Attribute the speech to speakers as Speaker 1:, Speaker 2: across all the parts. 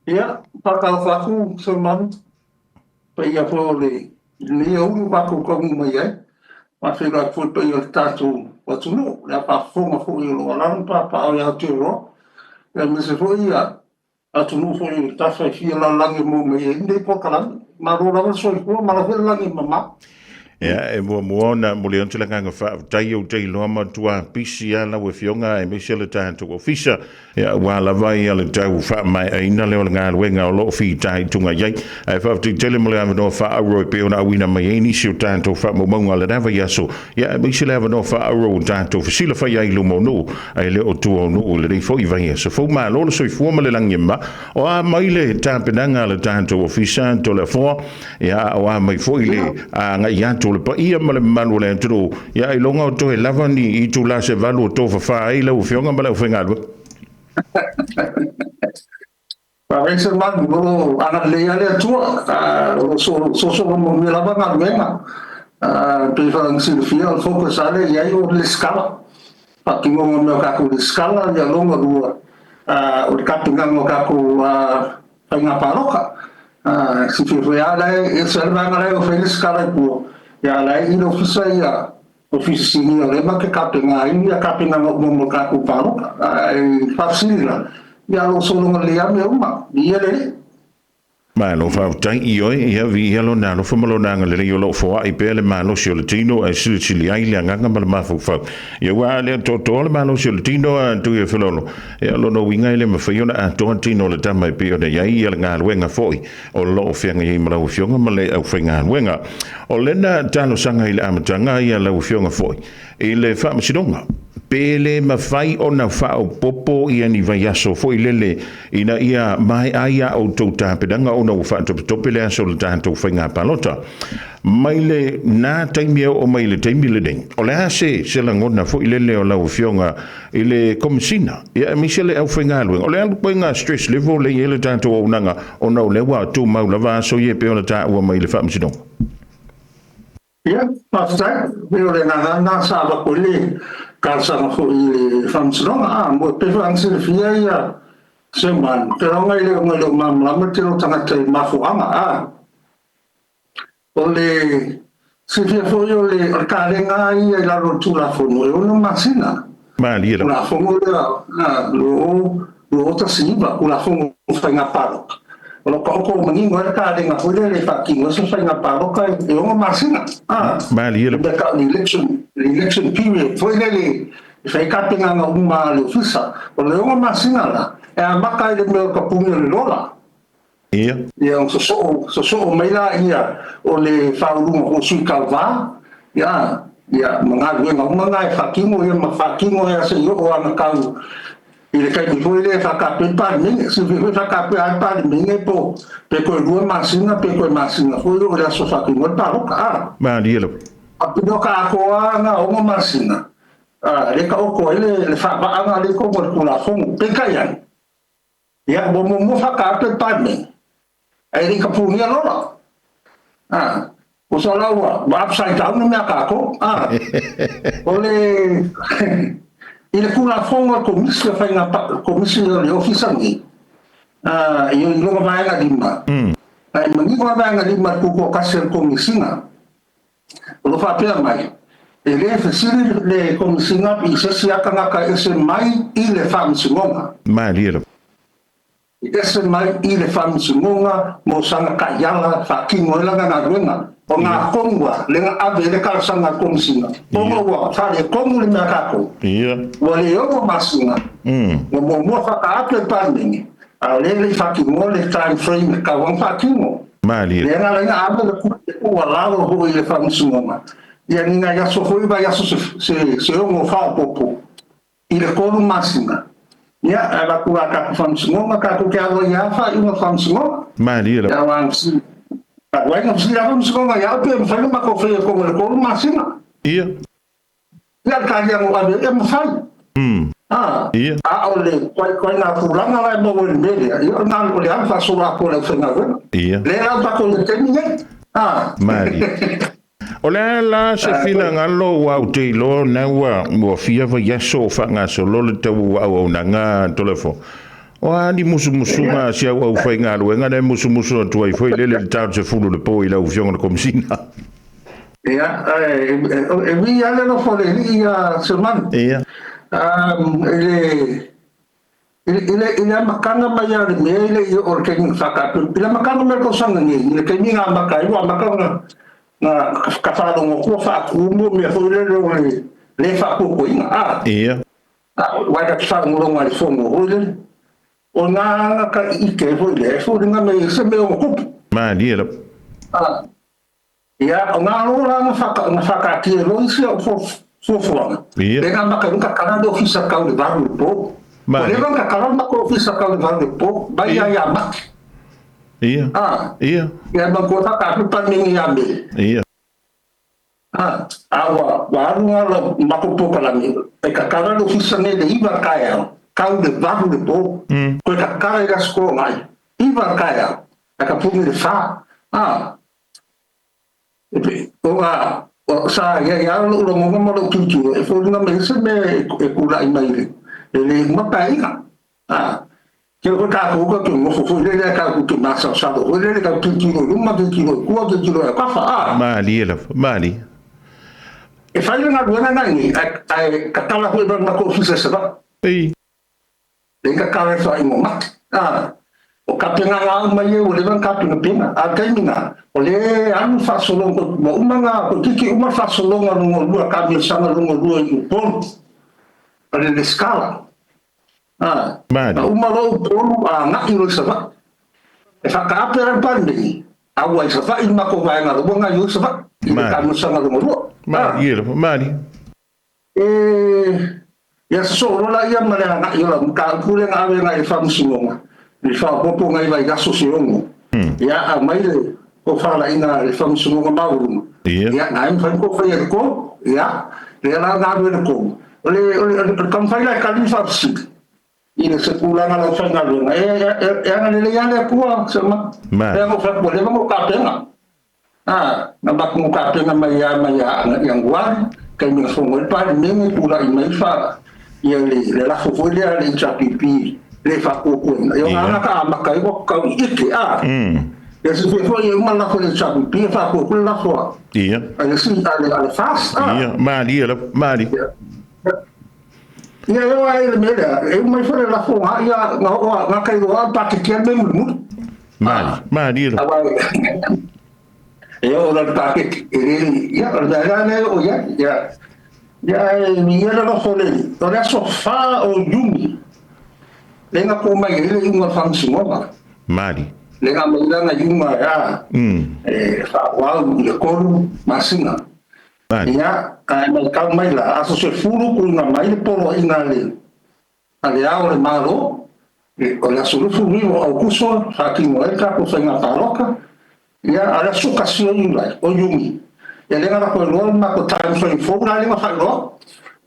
Speaker 1: Ia, faatalofa atu Solomani, paia foi o lenei aoauli ua tatou taunuu mai ai. Faafeiloai atu foi i le paia o le tatou atunuu, le faafofoga foi o lo o alaala ma papaaao i Aotearoa, aemaise foi atunuu foi o tafa e fia o le lalolagi e maua mai ai lenei polokalame. Malo lava le soifua, malo foi le lagi e mama.
Speaker 2: Ia, e muamua ona momoli atu le agaga faafetai, ou te iloa matua pisi lava lau Afioga aemaise le tatou ofisa, ia, aua lava ia le tau faamaeaina lea o le galuega o lo o fitaituga i ai. Ae faafetai tele mo le avanoa faaauro e pei ona auina mai ai nisi o tatou faamaumauga o lena vaiaso, ia, aemaise le avanoa faaauro ua tatou fesilafai ai i luma o nuu, ae le o tua o nuu i lenei foi vaiaso fou. Malo le soifua ma le lagi e mama. O a mai le tapenaga a le tatou ofisa Toleafoa? Ia, o a mai foi le agai atu o le paia ma le mamalu o le atunuu, ia ailoga o toe lava ni itula se valu o tofafa ai lau Afioga ma le aufaigaluega.
Speaker 1: Faafetai Solomani, o lo o agalelei lava le Atua, o lo o soosoo manuia lava galuega. Pei foi ona silafia, o le focus lava lea e i ai o le lesitala, faatinoga o mea o tatou lesitala, ia lona lua, o le tapenaga o tatou faiga palota. Silafia foi lava la e ese lava le vaega la e fai lesitala i tua, ia a o la e i le ofisa ia Ofisa Sinia o lea matou te tapena ai ia tapenaga uma mo le tatou palota. Ae faafesili la, ia o lo o sologa lelei lava mea uma, viia le Alii.
Speaker 2: Malo faafetai i oe, ia viia lona alofa ma lona agalelei o lo o foai pea le malosi o le tino ae silisili ai le agaga ma le mafaufau. Ia ua a lea toatoa le malosi o le tino a Tuiafelolo, ia o lona uiga e le mafai ona atoa tino o le tama e pei ona i ai ia le galuega foi o lo o feagai ai ma lau Afioga ma le aufaigaluega. O lena talosaga i le amataga ia lau Afioga foi i le Faamasinoga, pe le mafai ona faaopoopo ia ni vaiaso foi lele ina ia maea ai a outou tapenaga ona ua faatopetope le aso o le tatou faiga palota. Mai le na taimi e oo mai i le taimi lenei, o le a se lagona foi lele o lau Afioga i le Komesina, ia aemaise le aufaigaluega? O le a le ituaiga stress level lea e i ai le tatou auaunaga ona o lea ua tumau lava aso ia e pei ona taua mai i le Faamasinoga?
Speaker 1: Ia, faafetai. Pei o le agaga lena sa avatu ai le talosaga foi i le Faamasinoga. A, mo e pei foi ona silafia ia Seuman, ou te lagona e le o malamalama le tele o tagata i mafuaaga. A, o le silafia foi o le kalega lava ia i lalo o le Tulafono e 6 masina.
Speaker 2: Malie lava.
Speaker 1: Tulafono lea 2019, Tulafono o Faiga Palota, o lo o taoto manino ai le kalega foi lea e faatino ai se faiga palota e 6 masina.
Speaker 2: Malie lava.
Speaker 1: Le mea tau election period foi lele e fai ai tapenaga uma a le ofisa. O le 6 masina la, e amata ai le mea o le tapuni o le lola.
Speaker 2: Ia.
Speaker 1: Ia, ona sosoo mai laia o le faauluga o sui tauva, ia, ia, ma galuega uma na e faatino, ia, ma faatino ai se i oo ana tau i le taimi foi lea e faataape le Palemene. Silafia foi e faataape lava le Palemene po pe toe 2 masina pe toe masina foi oo i le aso faatino ai le palota. A.
Speaker 2: Malie lava.
Speaker 1: Pei o ka atoa na 6 masina, a, lea taoto ai le faavaaga lea i totonu o le Tulafono. Peitai ane, ia, ua muamua faataape le Palemene, ae le i tapunia lola. A, tusa la ua upside down le mea a tatou. A, o le i le Tulafono a le Komisi o Faiga Komisi o le Ofisa lenei, a, i lona vaega 5, ae manino la vaega 5 i le tutoatasi a le Komesina. O lo o faapea mai, e le fesili le Komesina i se isi lava tagata e ese mai i le Faamasinoga.
Speaker 2: Malie lava.
Speaker 1: E ese mai i le Faamasinoga mo sana taiala faatino ai lana galuega. O ngā tonu a, le na ave ai le talosaga a le Komesina, ona ua faaletonu le mea a tatou. Ua le 6 masina, ua muamua faataape le Palemene, a o lea e le i faatinoa le time frame e tatau ona faatino.
Speaker 2: Malie.
Speaker 1: Lea na ala ai ona ave le tuualalo foi i le Faamasinoga, ia ni nai aso foi vaiaso se ono faaopoopo i le 3 masina. Ia, e avatu la tatou Faamasinoga, tatou te alo ai lava faaiuga o le Faamasinoga.
Speaker 2: Malie lava.
Speaker 1: Ia, aua na fesili lava le Faamasinoga ia au pe mafai ona matou faia i totonu o le 3 masina.
Speaker 2: Ia.
Speaker 1: Ia, le tali anu ave, e mafai.
Speaker 2: Ia.
Speaker 1: A o le ituaiga tulaga la e maua i le mea lea, ia o le alu faasoloatoa o le aufaigaluega.
Speaker 2: Ia.
Speaker 1: Lea la ua tatou i le taimi nei.
Speaker 2: Malie. O le a la se finagalo ua ou te iloa na ua fia vaiaso o faagasolo le tau auaunaga Toleafoa. O a ni musumusuga a si au aufaigaluega lea e musumusu atu ai foi lele i le ta o le 10 i le po i lau Afioga i le Komesina.
Speaker 1: Ia, e ui lava le alofa o le Alii ia Seumalu.
Speaker 2: Ia.
Speaker 1: I le amataga mai lava o le mea e le i oo i le taimi na faataape, i le amataga mai o le tausaga nei, i le taimi na amata ai, ua amata ona ta faalogo atu ua faatu mea foi lele o le le faapuapuaina. A,
Speaker 2: Ia.
Speaker 1: aua e ta te faalogologo lava i le fono foi lele. O na aga ike ai foi lea, e foliga mai ai se mea o tupu.
Speaker 2: Malie lava.
Speaker 1: Ia, o ngā lola na whakaatia loa isi au fuafuaga.
Speaker 2: Ia.
Speaker 1: Le ngā maka i kakala le ofisa kau le 8 i le po. O
Speaker 2: Malie.
Speaker 1: leva na kakala ma ko ofisa kau le 8 i le po, mai
Speaker 2: Ia.
Speaker 1: ia ia maki.
Speaker 2: Ia.
Speaker 1: Ah,
Speaker 2: Ia.
Speaker 1: ia ma ko whakaatu pa mingi ia me.
Speaker 2: Ia.
Speaker 1: Ah, a wa, wa alu ngā la mako pōkalami. E kakala le ofisa nei le 9 kaeao, kau le 8 i le po. Koe kakala i la skoa ngai. 9 kaeao, a ka pungi le 4. Ah, o ngā, o, sa ia ia lo lo ngonga ma lo tutu e fo nga me se me e kula i mai le e le mapa inga a ke ko ta ko ko mo fo le le ka ku ke ma sa sa lo le le ka tutu lo ma tutu lo ku tutu lo ka fa a
Speaker 2: Malie lava. Malie.
Speaker 1: e fai nga luena na ni a ka tala ko ba ko ofisa sa ba
Speaker 2: Ei.
Speaker 1: le ka ka fa i mo ma a o ka penga nga mai e o le van ka penga penga a taimi na o le alu faasologa ua uma ga ko kiki uma faasologa luga lua kamilosaga luga lua i Upolu o le lescala a
Speaker 2: Malie.
Speaker 1: uma loa Upolu agaʻi lo i Savaʻi e faakaape ala palemei a ua i Savaʻi le makou vaega lua gaioi Savaʻi i le
Speaker 2: Malie.
Speaker 1: kamilosaga luga lua a
Speaker 2: Malie lava. Malie.
Speaker 1: e ia sosoo loa laia ma le agaʻi o lau mataupu lea na ave agai i le faamasinoga i le faaopoopo nai vaiaso se 6 ia aumai le tofalaiga a le faamasinoga maualuga.
Speaker 2: Ia.
Speaker 1: Ia na e mafai ona faia i le 3 ia lea la na alu ai le 3 o le o le o le taumafai la e kali le faafesili i le se tulaga lau faigaluega e agalelei lava le Atua Sema lea
Speaker 2: Malie.
Speaker 1: na ou fai atu ua leva ona ou tapena a na matou tapena mai lava mai ia Ianuari taimi na fono ai le Palemene tulai mai fa ia le lafo foi lea a le HRPP le faapuapuaina ia o
Speaker 2: Ia.
Speaker 1: aga ka amata ai ua tau ike a ia se foi e uma lafo le HRPP e faapuapua le lafo a
Speaker 2: Ia.
Speaker 1: a le si a le FAS a
Speaker 2: Ia. Malie lava. Malie.
Speaker 1: ia e o ai le mea lea e uma ifo le lafo ga ia na oo ga kailoa a paketia le mulimuli
Speaker 2: Malie. Malie lava.
Speaker 1: aua e oo la le paketi e le ia o le mea lea lea o ia ia ia e ia le lofo le o le aso 4 o Iuni le na ko mai ai le iuga o le faamasinoga
Speaker 2: Malie.
Speaker 1: le na mai lana iuga a e faauau i le 3 masina
Speaker 2: Malie.
Speaker 1: ia ae matau mai la aso 10 kuiga mai le poloaiga a le ao o le Malo o le aso 29 o Aukuso faatino ai le tatou faiga palota ia a le aso 1 o Iulai o Iuni ia lea na latou iloa le matou time frame fou la lea na faailoa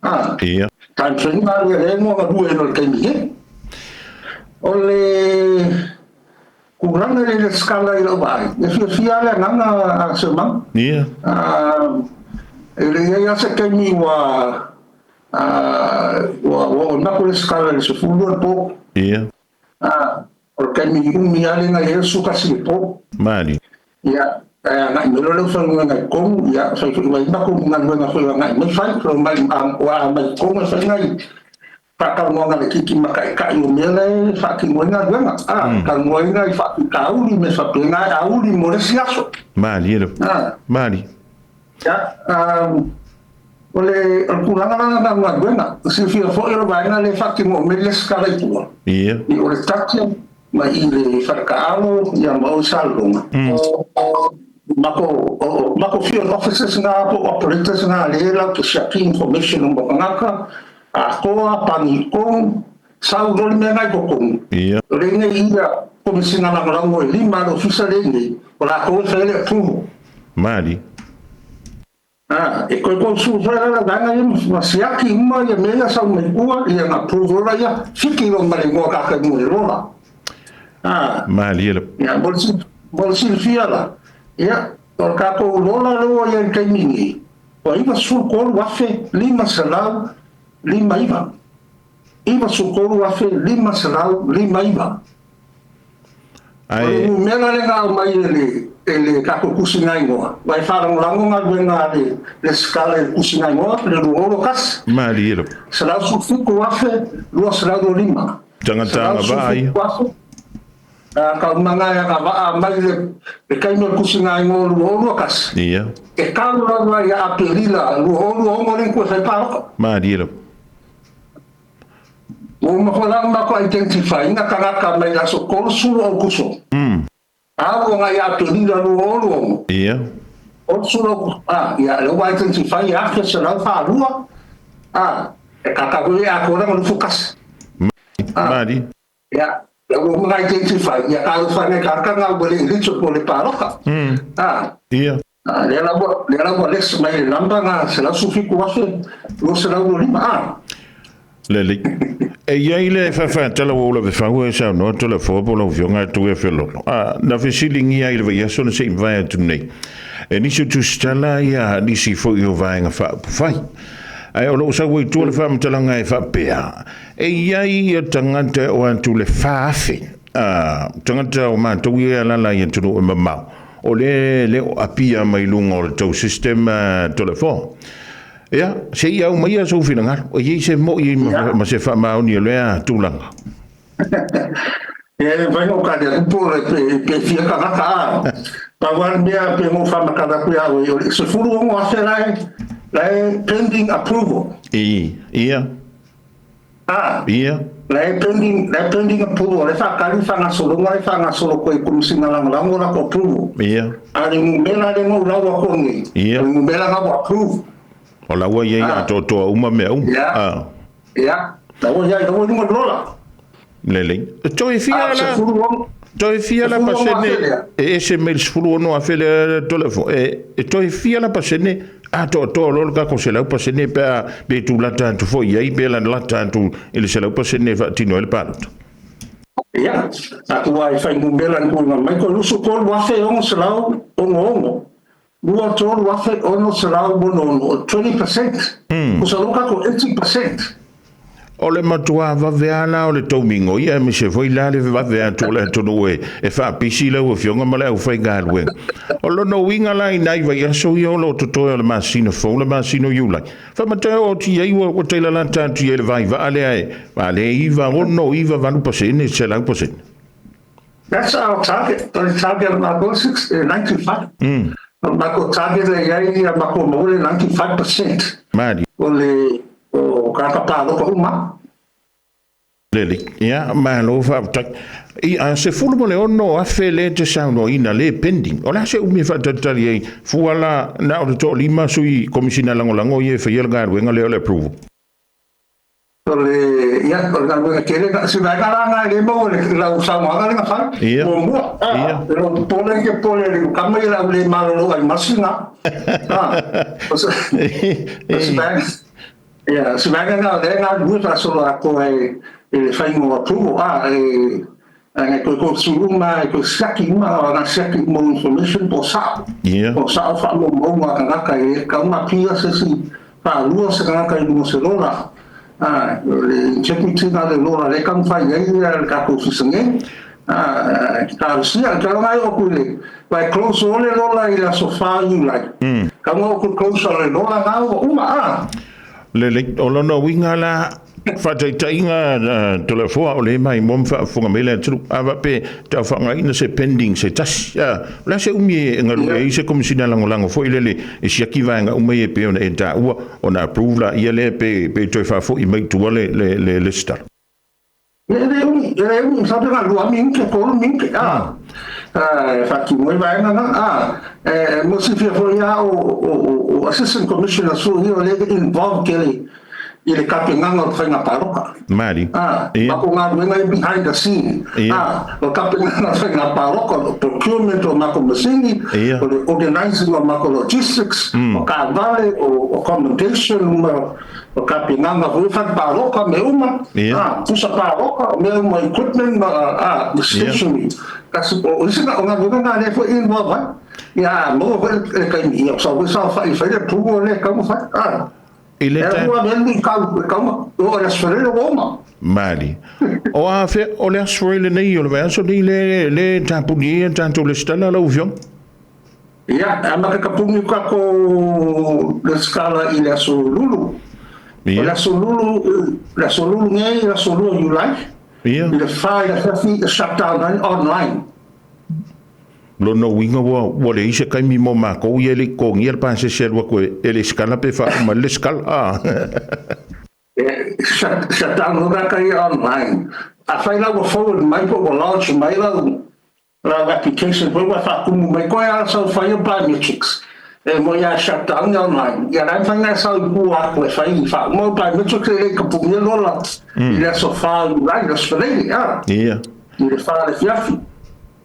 Speaker 1: a
Speaker 2: Ia.
Speaker 1: time frame na lea lea na galue ai loa i le taimi nei o le tulaga i le lesitala i lau vaai e fiafia le agaga a Seumaga
Speaker 2: Ia.
Speaker 1: e le i ai lava se taimi ua ua ua oo mai lesitala i le 12 le po
Speaker 2: Ia.
Speaker 1: a o le taimi umi lava lea na i ai le 11 le po
Speaker 2: Malie.
Speaker 1: ia e agai mai loa le aufaigaluega i totonu ia fai foi mai matou galuega foi agai mai fai mai ua mai i totonu e fai nai faatalanoaga le kiki ma taʻitaʻi o mea la e faatino ai galuega a talanoa ai nai faafitauli me faapena e auli mo le isi aso
Speaker 2: Malie lava.
Speaker 1: a
Speaker 2: Malie.
Speaker 1: ia o le tulaga la na galuega silafia foi o le vaega lea e faatino o mea lesitala i tua
Speaker 2: Ia.
Speaker 1: i o le tatia ma i le faletaalo ia ma o i Salelologa mako field officers nga po operators nga le lau te siaki information o mo tagata atoa pani tonu sau loa le mea ngai totonu
Speaker 2: Ia.
Speaker 1: o le nei ia komisina lagolago e 5 le ofisa lenei o latou e fai le approval
Speaker 2: Malie.
Speaker 1: a e koe kou su fai la vaega ia ma siaki uma ia mea ia sau mai tua ia na approval la ia fiki lo ma le igoa kaka i mo le lola a
Speaker 2: Malie lava.
Speaker 1: ia mo le silafia la ia o le tatou lola lea ua i ai i le taimi nei ua 93,559. 93,559. O le numera lea na aumai e le tatou tusiga igoa, aua e faalagolago galuega a le resitala i le tusiga igoa i le 2021.
Speaker 2: Malie lava.
Speaker 1: 117,225.
Speaker 2: Tagata agavaa ia.
Speaker 1: 117,000. Taumaga e agavaa mai le taimi o le tusiga igoa 2021.
Speaker 2: Ia.
Speaker 1: E tau lava ia Aperila 2026 lea na toe fai palota.
Speaker 2: Malie lava.
Speaker 1: Ua uma foi la ona matou identify ina tagata mai le aso 30 Aokuso. Au agai ia Aperila 2026.
Speaker 2: Ia.
Speaker 1: 30 Aokuso. Ia, lea ua identify e 1,142. E kaka foi e atoa lana 21.
Speaker 2: Malie.
Speaker 1: Ia, lea ua uma ona identify, ia talofa ane i tagata na ua le eligible i le palota.
Speaker 2: Ia.
Speaker 1: Lea la ua, lea la ua less mai le number na 117,225.
Speaker 2: Lelei. E i ai le faafaatala ua ou lavefau e saunoa Toleafoa po o lau Afioga atu e Felolo. Na fesiligia i le vaiaso na se i mavae atu nei e nisi o tusitala ia nisi foi o vaega faaupufai. Ae o lo o sau ai tua le faamatalaga e faapea, e i ai ia tagata e oo atu le 4,000 tagata o matou ia e alaala i atunuu e mamao, o lea e le o apia mai luga o le tou system Toleafoa. Ia, se i au mai sou finagalo, e i ai se moi ma se faamaoni o lea tulaga.
Speaker 1: Ia, e mafai ona ou tali atu po o le pe fia tagata a. Pau lava le mea pe na ou faamatala atu ia oe, o le 16,000 la e pending approval.
Speaker 2: Ia. Ia.
Speaker 1: La e pending approval, la e faatali faagasologa, la e faagasolo koe i Komesina Lagolago latou approval. A o le numera lea na ou lau atu nei, o le numera na ua approve.
Speaker 2: O la ua i ai atoatoa uma mea uma.
Speaker 1: Ia. Ia. La ua i ai, la ua i luga o le lola.
Speaker 2: Lelei. Toe fia la, toe fia la pasene e ese mai le 16,000 lea Toleafoa. E toe fia la pasene atoatoa loa le tatou 100% pe a pe tulata atu foi i ai pe lalata atu i le 100% e faatino ai le palota.
Speaker 1: Ia, atu ai fuainumera na tuuina mai, toe 23,666, 23,666, o le 20%, tusa loa tatou 80%.
Speaker 2: O le matua vave lava la o le tou migoi aemaise foi la le vave atu o le atunuu e faapisi lau Afioga ma le aufaigaluega. O lona uiga la i nai vaiaso ia o lo o totoe o le masina fou, le masina o Iulai, faamata e oo atu i ai ua tailalata atu i ai le vaivaa lea e le 96, 98%, 100%.
Speaker 1: That's our target. O le target o le matou 95. O le matou target e i ai ia matou maua le 95%
Speaker 2: Malie.
Speaker 1: o le o tagata palota uma.
Speaker 2: Lelei. Ia, malo faafetai. Ia, 16,000 lea e te saunoaina le pending. O le a se umi e faatalitali ai fua la na o le toalima sui Komesina Lagolago ia e faia le galuega lea o le approval?
Speaker 1: O le, ia, o le galuega tele, se vaega la na e le maua i lau saunoaga lea na fai. Muamua, e lou popole ke popole i le kama ia le au le malolo ai masina. O se, o se vaega, ia, se vaega na o lea e galulue faasolo atoa e le faiga o approval, e ngai toe go through uma, e toe siaki uma, o na siaki uma o information po o sao. Po o sao faamaumauga a tagata e tatau ona appear se isi faalua se tagata i luga o se lola. O le integrity na o le lola lea e taumafai i ai le tatou ofisa nei. Talosia, e taloga ai oo atu i le, aua e close loa le lola i le aso 4 Iulai. Tatau ona oo atu i le close o le lola na ua uma.
Speaker 2: Lelei, o lona uiga la, faataitaiga Toleafoa o le maimoa ma faafofoga mai le atunuu, a faapea tau faaaogaina se pending se tasi, o le a se umi e galue ai se Komesina Lagolago foi lele e siaki vaega uma ia e pei ona e taua, ona approve laia lea pe toe faafoi mai i tua le lesitala?
Speaker 1: E le umi, e le umi, masalo pe na 2 minute, 3 minute, e faatino ai vaega na. E mo silafia foi lava o Assistant Commissioners foi ia o lea e involve tele i le tapenaga o le faiga palota.
Speaker 2: Malie.
Speaker 1: Matou galuega ia behind the scene. O le tapenaga o le faiga palota, o le procurement o matou masini, o le organizing o matou logistics, o taavale, o accommodation ma o tapenaga foi fale palota mea uma, pusa palota, o mea uma equipment ma stationery. Kasi o isi o galuega na lea foi involve ai. Ia maua foi le taimi ia sau foi saofai e fai le approval lea e tatau ona fai.
Speaker 2: I le
Speaker 1: E
Speaker 2: taimi
Speaker 1: lua mea ni kau e kau o le aso Faraile ua uma.
Speaker 2: Mali. O a fe o le aso foi lenei o le vaiaso nei le le tapuni ai tatou lesitala lau Afioga.
Speaker 1: Ia, e amata kapuni tatou lesitala i le aso Lulu. O le aso Lulu nei, le aso 2 Iulai. I le 4 i le afiafi e shutdown ai online.
Speaker 2: Lona uiga ua leai se taimi mo matou ia e le i totogia le pasese e alu atu e lesitala pe faauma ai le lesitala.
Speaker 1: E shutdown loa tagata ia online. Afai la ua forward mai po ua lodge mai lau application foi ua faatumu mai koe lava sau fai o biometrics e moi lava e shutdown online. Ia la e mafai ona e sau i tua atu e fai faauma au biometrics e le i tapunia lola i le aso 4 o Iulai, le aso Faraile, i le 4 i le afiafi.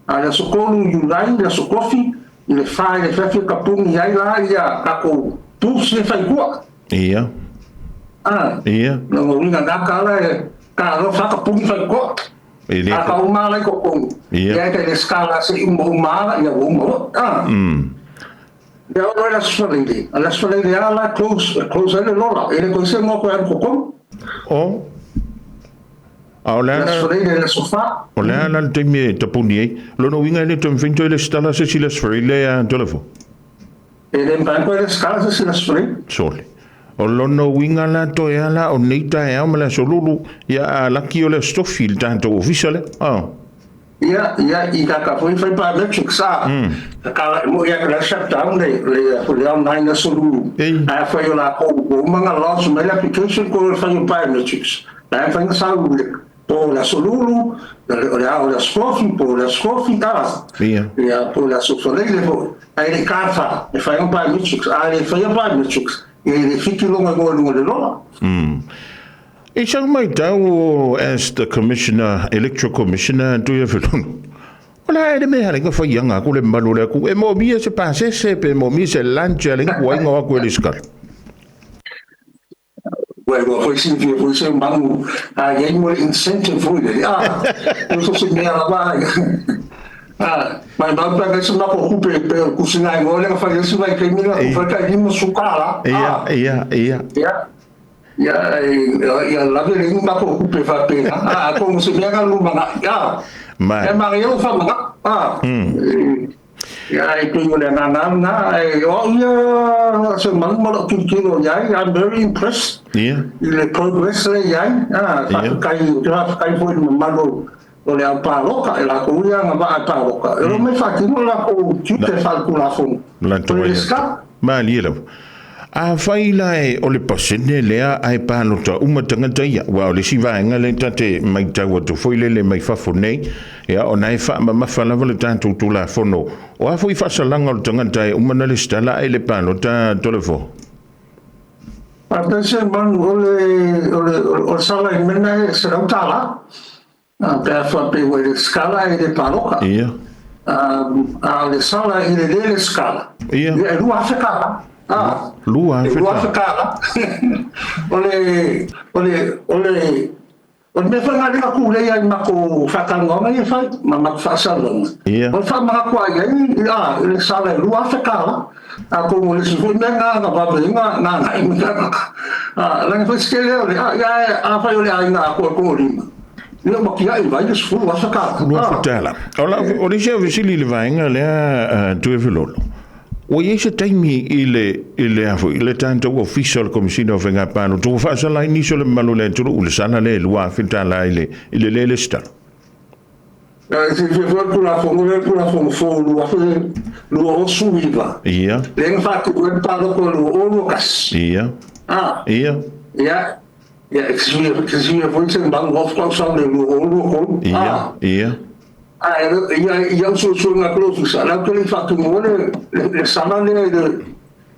Speaker 1: A le aso 3 Iulai, le aso Tofi, i le 4 i le afiafi e tapuni ai la ia tatou booths ia e fai i tua. Lona uiga na tala e talofa tapuni fai i tua. A ka uma ala i totonu, ia e te lesitala se i uma uma ala, ia ua uma loa. Ia oo loa i le Aso Faraile, a le Aso Faraile lava la e close ai le lola, e le toe se igoa toe alu i totonu.
Speaker 2: O. A o le a
Speaker 1: Le Aso Faraile, le aso 4.
Speaker 2: O le a la le taimi e tapuni ai? Lona uiga e le toe mafai ona toe lesitala se isi le Aso Faraile a Tolefo?
Speaker 1: E le mafai ona toe lesitala se isi le Aso Faraile.
Speaker 2: Sole. O lona uiga la toe a la o nei taeao ma le Aso Lulu, ia a laki o le Aso Tofi i le tatou ofisa lea.
Speaker 1: Ia, ia, i kaka foi fai biometrics a. Ka mo ia ka shutdown le online aso Lulu. Ae afai o latou ua uma ona lodge mai le application ko le fai o biometrics. La e mafai ona sau po o le Aso Lulu, o le o le Aso Tofi, po o le Aso Tofi, ia, po o le Aso Faraile foi. Ae le i ka e fai o biometrics. A le faia biometrics, ia i le fiki longa i luga le lola.
Speaker 2: I sau maitau as the commissioner, electoral commissioner, Tuiafelono, o le a e le mea halenga fai anga aku le mamalu o le atunuu. E moomia se pasese pe moomia se lunch a le kuaiga o atu e lesitala.
Speaker 1: Ua iloa foi silafia foi se manu a iai mo le incentive foi lele a so se mea lava a mai mau pe se mako kupe pe o kusina i ngole ka fai se vai ke mila ko fai ka lima sukala.
Speaker 2: Ia ia ia
Speaker 1: ia ia ia lave le mako kupe fa pe a ko mo se mea ka luma na ia
Speaker 2: Mai.
Speaker 1: E manga ia fa manga a ia e pei o le agaga lena e o ia se manu ma lou tilotilo i ai. I'm very impressed i le progress lea i ai. Faafetai, ou te faafetai foi i le mamalu o le au palota, e latou ia agavaa e palota, e omai faatino latou tiute faaletulafono o le resitala.
Speaker 2: Malie lava. Afai la e o le pasene lea ae palota uma tagata ia, aua o le isi vaega lea ta te maitau atu foi lele mai fafo nei, ia ona e faamamafa lava le tatou Tulafono. O a foi faasalaga o le tagata e uma na lesitala ae le palota Tolefo?
Speaker 1: Faafetai se manu, o le sala i mena e $100 pe a faapea ua i le resitala e le palota. A o le sala i le le resitala, ia e $2,000.
Speaker 2: Lua
Speaker 1: E
Speaker 2: afe
Speaker 1: lua afe
Speaker 2: tala.
Speaker 1: tala. O le mea foi lena lea na tulei ai i matou faatalanoaga ia e fai ma matou faasalalauga. O le faamanatu lava i ai, i le sala e $2,000. Atonu o le isi foi mea lena na vave ai na agai mai tagata. Leaga foi se tele o le, ia afai o le aiga atoa e toalima, ia ua tiai i vai le $10,000.
Speaker 2: $10,000 tala. O le isi au fesili i le vaega lea, Tuiafelolo, ua i ai se taimi i le a foi, i le tatou ofisa o le Komesina o Faiga Palota ua faasala ai nisi o le mamalu o le atunuu le sala lea e $2,000 i le le lesitala?
Speaker 1: Se foi le Tulafono lea, le Tulafono fou 2019. Lea na faatu ai le palota o le 2021. Ia, ia, e te foi se manu off tausaga le 2023. A ia ia usuusuga atu le ofisa, la ou te le i faatinoina le sala lea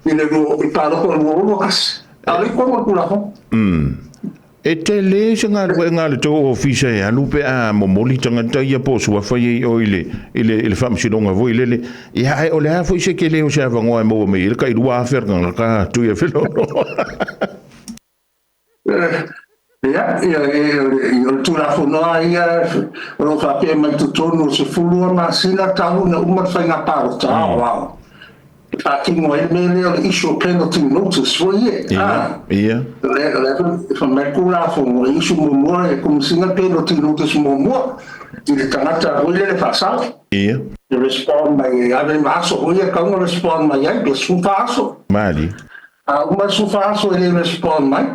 Speaker 1: i le palota o le 2021. A o lea i totonu o le Tulafono.
Speaker 2: E tele se galuega a le tou ofisa e alu pe a momoli tagata ia po o suafa ia i o i le faamasinoga foi lele. Ia ae o le a foi se tele o se avanoa e maua mai ai le tai 2,000 o le tagata, Tuiafelolo?
Speaker 1: Ia, ia, o le Tulafono lava ia o lo o faapea mai totonu o le 12 masina talu ona uma le faiga palota aoao. Faatino ai le mea lea o le issue o penalty notice foi e.
Speaker 2: Ia, ia.
Speaker 1: Le fa mai Tulafono e issue muamua e Komesina penalty notice muamua i le tagata foi lele faasao. E respond mai e ave ma aso foi e kaunga respond mai ai pe 14 aso.
Speaker 2: Mali.
Speaker 1: A uma 14 aso e le respond mai,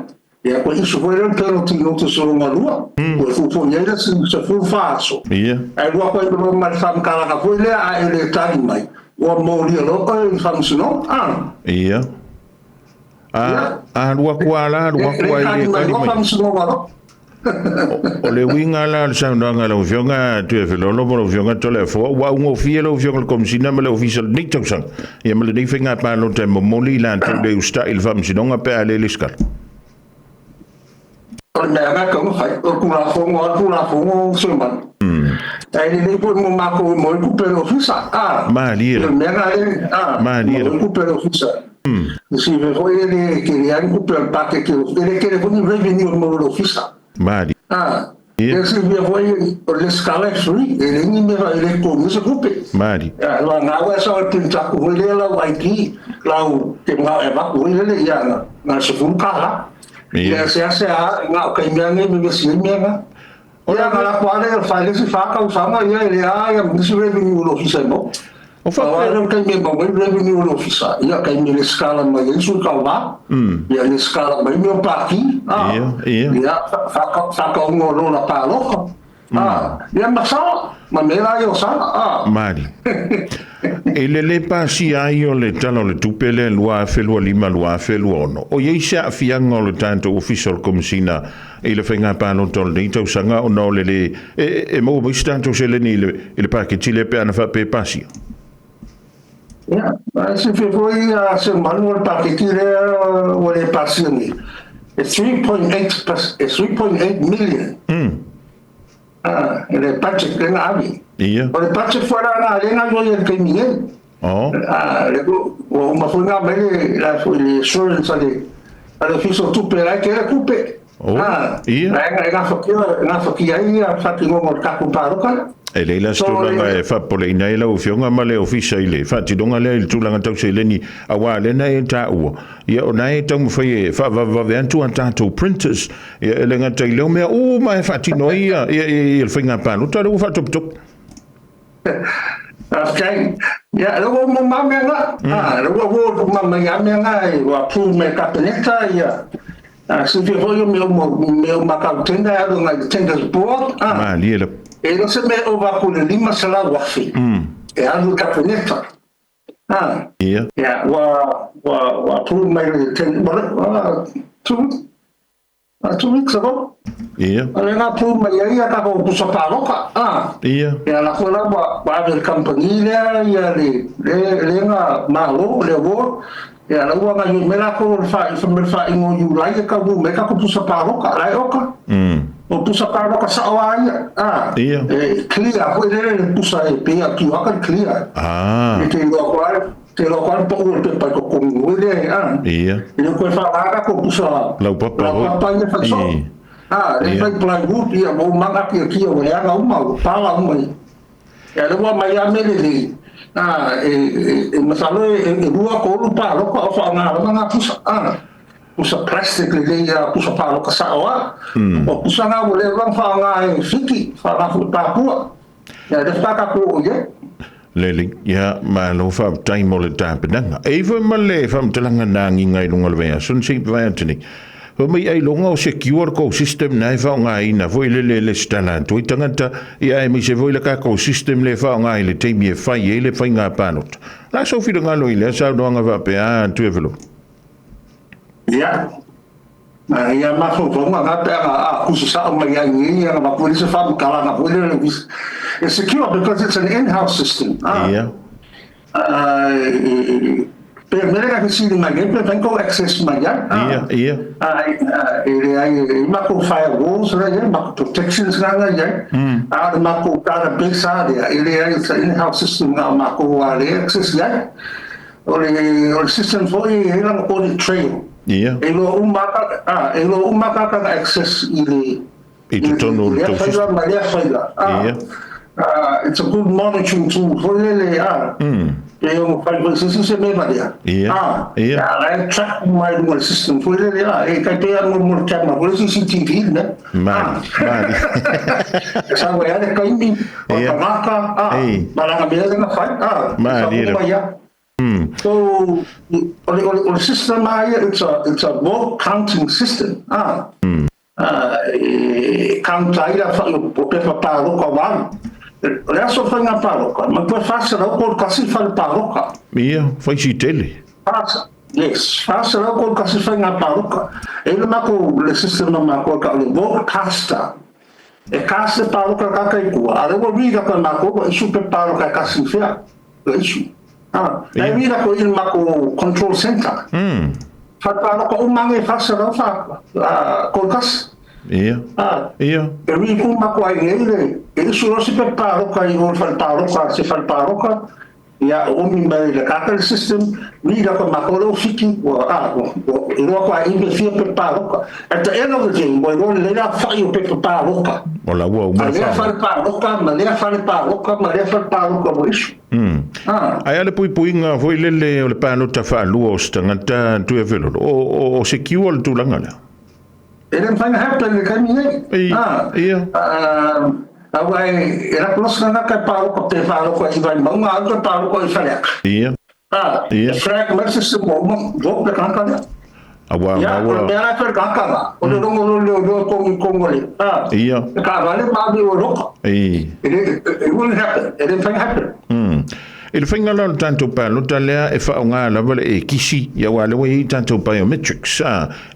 Speaker 1: ia koe issue foi lea penalty notice o lona lua. Ua fuafua ai le 14 aso. Ae lua koe lo mai le faamatalaga foi lea a e le tali mai, ua molia loa oe i le faamasinoga.
Speaker 2: Ia. A lua kua la, lua kua i le tali mai.
Speaker 1: Faamasinoga loa.
Speaker 2: O le uiga la o le saunoaga a lau Afioga Tuiafelolo ma lau Afioga Toleafoa, ua augofie lau Afioga i le Komesina ma le Ofisa o lenei tausaga, ia ma lenei faiga palota e momoli i latou le usitai i le faamasinoga pe a le lesitala.
Speaker 1: O le mea nga ka fai, o le Tulafono a le Tulafono se manu. Ae lelei foi mo matou e moi kupe le ofisa.
Speaker 2: Malie.
Speaker 1: O le mea nga le,
Speaker 2: Malie.
Speaker 1: Moi kupe le ofisa. Si ve foi le ke le ai kupe le pakete, e le kele foi ni revenue mo le ofisa.
Speaker 2: Malie.
Speaker 1: E si ve foi o le scala free, e le ni mea e le ko ni se kupe.
Speaker 2: Malie.
Speaker 1: La nga wa sa o print aku foi le lau ID, lau te nga e vaku foi le ia nga se fulu kala. Ia se ase a nga o kai mea nei me si mea nga. Ia nga la kwa le fa le si fa ka usanga ia le a ia ni si revenue lo ofisa mo.
Speaker 2: O
Speaker 1: fa le kai me mo revenue lo ofisa. Ia kai me le skala mai ia su ka va. Ia le skala mai me o paki.
Speaker 2: Ia, ia.
Speaker 1: Ia fa ka ngo lo la pa lo. Ia ma sa ma me la yo sa.
Speaker 2: Mali. E le le pasi ai o le tala o le tupe le 2025 2026. O iai se aafiaga o le tatou Ofisa o le Komesina i le faiga palota o lenei tausaga ona o le le e maua mai se tatou seleni i le paketi lea pe ana faapea e pasia?
Speaker 1: Ia, se fe foi a se manu o le paketi lea ua le pasia nei. E 3.8 million. E le budget le na ave.
Speaker 2: Ia.
Speaker 1: O le budget foi la na le na yo le kaimi nei. Le ua uma foi na mai le la foi le assurance a le ofisa o tupe la ke le kupe.
Speaker 2: Ia.
Speaker 1: La nga fakia nga fakia ia fatingoga o le tatou paloka.
Speaker 2: E lei la se tulaga e faapoleina ai lau Afioga ma le Ofisa i le faatinoga lea i le tulaga tau seleni auā lena e taua ia ona e taumafai e faavavevave atu a tatou printers ia e le gata i leo mea uma e faatino ai ia ia le faiga palota lea ua faatopetope.
Speaker 1: Okay. Ia, le ua uma mea nga. Le ua ua uma mai a mea nga e ua approve mai Kapeneta ia. Silafia foi o mea uma mea uma kau tender alu ngai le tenders board.
Speaker 2: Malie le.
Speaker 1: E le se mea ova aku le 500,000. E alu i Kapeneta.
Speaker 2: Ia.
Speaker 1: Ia, ua approve mai le tender, well, 2 weeks ago.
Speaker 2: Ia.
Speaker 1: O le nga approve mai ai ia kako pusa paloka.
Speaker 2: Ia.
Speaker 1: Ia la ko la ua ua ave le company lea ia le nga malo le award. Ia la ua nga yo me la ko le fa fa me fa ingo yu lai ka bu me ka ko pusa paloka la e oka. O pusa paloka sa o ai.
Speaker 2: Ia.
Speaker 1: E clear ko le le pusa e pe a tu aka clear. E te lo ko ai te lo ko po o te pa ko ko le.
Speaker 2: Ia.
Speaker 1: E le ko fa ka ko pusa
Speaker 2: Lau papa
Speaker 1: lau
Speaker 2: hoi.
Speaker 1: Papa ia fa so. Le fai plywood ia mo manga kia kia o le anga uma o pala uma. Ia le ua mai a mele le. E masalo e lua ko lu pa lo ko fa nga la nga pusa. Pusa plastic le le ia pusa pa lo ka sa o a. O pusa nga o le rang fa nga e fiki fa nga fu pa pua. Ia le fa ka ko ia.
Speaker 2: Lele, ia, malo faafetai mo le tapenaga. E ifo ma le faamatalaga na agiga i luga o le vaiaso na sei vai atu nei. Fa mai ai loga o secure kou system na e faaaogāina foi le le lesitala atu ai tagata, ia e maise foi le kakou system le faaaogā i le taimi e fai ai le faiga palota. La sou finagalo i lea saunoaga faapea Tuiafelolo?
Speaker 1: Ia. Ia mafaufauga nga pe aga a kusa sa o mai ai ni ia nga ma se fa kala nga foi le it's secure because it's an in-house system.
Speaker 2: Ia.
Speaker 1: Pe mere ka sili mai pe pe ko access mai ia.
Speaker 2: Ia, ia.
Speaker 1: E le ai e mako firewalls la ia mako protections nga nga ia. A le mako database a le e le ai it's an in-house system nga mako a le access ia. O le system foi e la audit trail.
Speaker 2: Ia.
Speaker 1: E lo uma ka e lo uma ka ka access i le
Speaker 2: I totonu o le
Speaker 1: lea
Speaker 2: tou
Speaker 1: faila
Speaker 2: system.
Speaker 1: Ma lea faila.
Speaker 2: Ia.
Speaker 1: It's a good monitoring tool foi lele a. E o fai foi se se me valia.
Speaker 2: Ia.
Speaker 1: A la track mai lunga le system foi lele a e kai pe mo mo camera foi CCTV ne.
Speaker 2: Mali, mali.
Speaker 1: Sa wa ya kai mi o ka a malanga me na fai a.
Speaker 2: Mali.
Speaker 1: So o le system a it's a vote counting system. E count ai la fa o pe fa pa ro ka wa. O le aso whainga pāroka, ma pue whasarau ko kasi whare pāroka.
Speaker 2: Ia, whai si tele.
Speaker 1: Yes, whasarau ko kasi whainga pāroka. E le mako le system na mako ka le vote caster. E cast e pāroka ka kai kua. A rewa rida ka mako, wa isu pe pāroka kasi whia. Le isu. E rida ko il mako control center. Whare pāroka umange whasarau wha ko kasi.
Speaker 2: Ia. Ia.
Speaker 1: E rida umako ai ngei e isu rosi pe pāroka i o whare pāroka, se whare pāroka, ia o mi mai le kakari system, rida ko mako leo fiki, wa, i roa ko a imbe fia pe pāroka. At the end of the day, wa i roa lea whai o pe pāroka.
Speaker 2: O la ua
Speaker 1: umana whai. A lea whare pāroka, ma lea whare pāroka, ma lea whare pāroka mo isu.
Speaker 2: Ai ale pui puinga foi lele o le pālota whaalua o stangata tuia velolo. O se kiua le tūlanga lea?
Speaker 1: E le whainga hape le kaimi nei.
Speaker 2: Ia.
Speaker 1: Aua e rakulosa ngā kai pāroka pe whāroka i vai maunga au kai pāroka i whareaka.
Speaker 2: Ia.
Speaker 1: Ia. Fragment system o uma, vote le kaka lea.
Speaker 2: Aua,
Speaker 1: ia,
Speaker 2: aua.
Speaker 1: O le mea lai kaka la. O le rongo leo leo kongi kongo le.
Speaker 2: Ia.
Speaker 1: E ka vale maami o roka. It wouldn't happen. It didn't happen.
Speaker 2: E le whainga la o tātou pālota lea e whaonga lava le e kisi ia wā lewa i tātou biometrics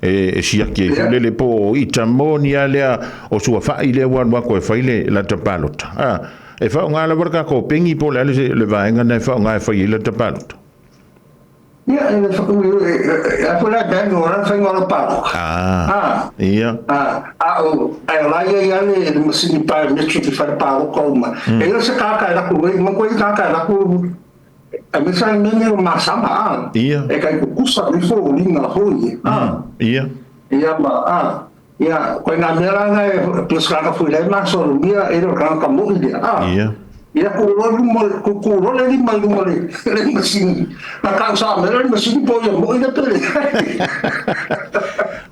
Speaker 2: e siaki e fulele po i tamoni a lea o sua whai lea wā wako e whaile la ta pālota. E whaonga lava le kako pengi po le ale le vaenga na e whaonga e whai i la ta pālota.
Speaker 1: Ia, e whae bang o rā whainga o la pālota.
Speaker 2: Ia.
Speaker 1: A o, ai o lai ia le masini biometric i whare pāloka uma. E ia se kākai raku, e manko i kākai raku, a me sa mene o masama,
Speaker 2: Ia.
Speaker 1: E kai kukusa ni fo linga hoi.
Speaker 2: Ia.
Speaker 1: Ia ma, Ia, koe ngā mea ranga e plus kāka fui lei maso mia e ro kāka mo i lea.
Speaker 2: Ia.
Speaker 1: Ia ku role lima i lunga le masini. Na kau sa mea le masini po ia mo i le pele.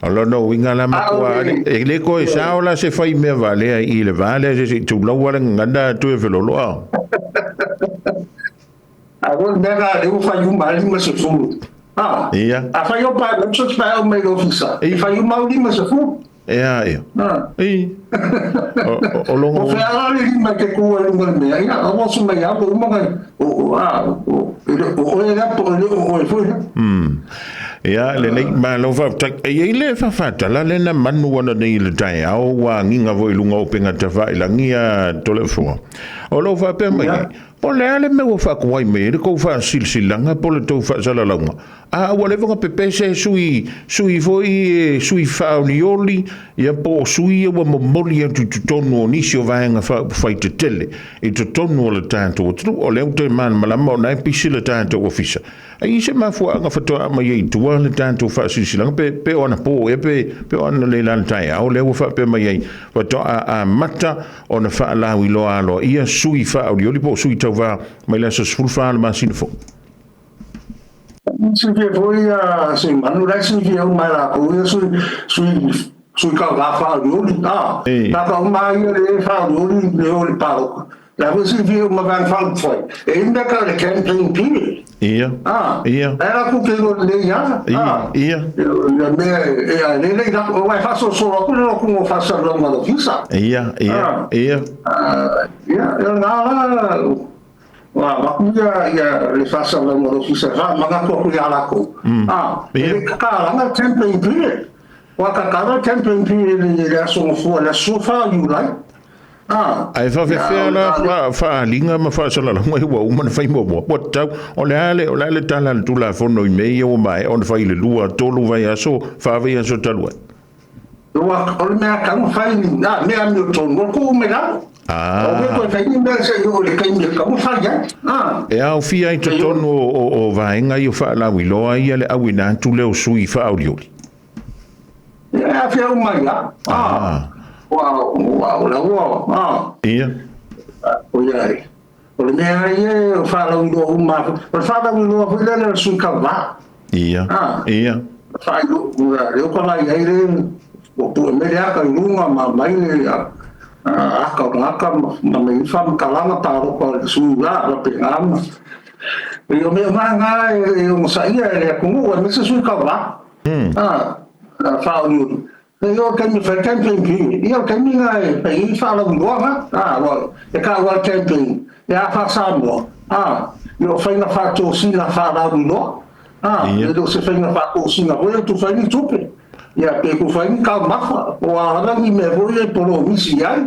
Speaker 2: O lono winga la matua e le ko e sao la se fai mea valea i le valea se se tu lau wala nganda tu e felolo a.
Speaker 1: A o mea ngā le u whai uma lima se fulu.
Speaker 2: Ia.
Speaker 1: A whai o pai, o tsu pai o mei ofisa. E whai uma lima se fulu.
Speaker 2: Ia, ia. I. O longo.
Speaker 1: O whea le lima ke kua lunga le mea. Ia, o wasu mai au, o umaga, o, o, o, e la po, o, e fui.
Speaker 2: Ia, le nei, ma lau wha, e i le whawhatala le na manu ana nei le tai au, wā nginga voi lunga o penga ta wha ilangia tole fua. O lau wha pea mai, po le ale me ua whakuai me, le kou wha silsilanga, po le tau wha salalaunga. A ua le wanga pepese sui, sui foi, sui whaonioli, ia po sui ua momoli atu tutonu o nisi o vaenga whai te tele, i tutonu o le tātou o tru, o leo te mana malama o nai pisi le tātou ofisa. A i se mafua anga whatoa ama i tua le tātou wha silsilanga, pe o ana po, e pe o ana le lan tai au, leo wha pe mai ai, whatoa a mata o na wha lau i loa aloa, ia sui whaonioli po sui tau wha mai lasa sfulfa le masina fo.
Speaker 1: Sui foi a sui manu lai sui au mai la ko ia sui sui sui ka la fa ri na ka mai ia le fa ri le o le pa la vo sui fi ma van fa foi e inda ka le campaign period.
Speaker 2: Ia. Ia.
Speaker 1: Era ku ke lo le ia.
Speaker 2: Ia.
Speaker 1: Ia me e a le le la o vai fa so so ku lo ku fa sa lo ma lo fisa.
Speaker 2: Ia, ia, ia.
Speaker 1: Ia, ia na la wa makuia ia le fasa la mo fisa va manga ko ku ia la ko. E ka la na campaign period. Wa ka ka la campaign period le le so fo la so fa you like.
Speaker 2: Ai fa fe la fa linga ma fa sala la ngai wa uma na fai mo mo. Po tau o le ale o le ale tala tu la fono i me o mai on fai le lua tolu vai aso fa vai aso talua.
Speaker 1: Wa o le mea ka fai na mea mi to no ko me la. O ke koe fai ni mea se o le kai me ka fai ya.
Speaker 2: E au fia i totonu o vaenga i o whaalau i loa ia le au ina atu leo sui whaolioli.
Speaker 1: Ia fia umai la. Wa wa la wa.
Speaker 2: Ia.
Speaker 1: O ia ai. O le mea ai e o whālauiloa uma. O le whālauiloa hui lele o sui kawa.
Speaker 2: Ia. Ia.
Speaker 1: Whāilo, leo ka lai ai le, o pua mele aka i lunga ma mai le aka o aka ma me ifa makalanga tāroka le sui la, la pe ngama. E o mea ngā ngā e o ngosa ia e le akungu, e mese sui kawa. Whāoliuri. E o kaimi whai campaign period. Ia o kaimi ngā e pei i whālauiloa ngā. E ka ua campaign. E a wha Samoa. I o whainga whātōsina whālauiloa. E o se whainga whātōsina hoi o tu whaini tupe. Ia pe ku whaini ka mafa. O a rangi me hoi e poro misi ai.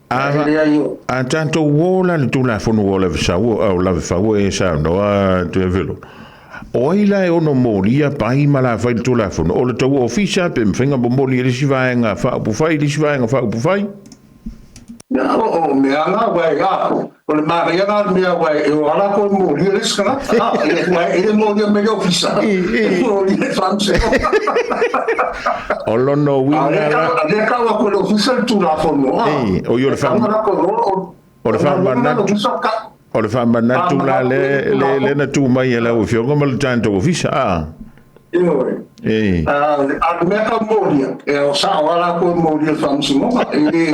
Speaker 2: A tātou o la le tūlafono o la vesau o la vefau e sa noa tu e velo. O ai la e ono mōlia pai ma la whai le tūlafono. O le tau ofisa pe mwhenga mo mōli e lisi vaenga whaupufai, lisi vaenga whaupufai.
Speaker 1: Ia o mea ngā wai a. O le marea ngā mea wai e o ala koe mōli e lisi kana. E le mōli me le ofisa. E mōli e whamse.
Speaker 2: O lono winga la.
Speaker 1: Le kaua koe le ofisa le tūlafono.
Speaker 2: O i o le O le whamanatu. O le whamanatu la le na tū mai e lau fionga ma le tātou ofisa.
Speaker 1: E. A mea ka mōlia. E o sa o ala koe mōlia whamsingonga. E le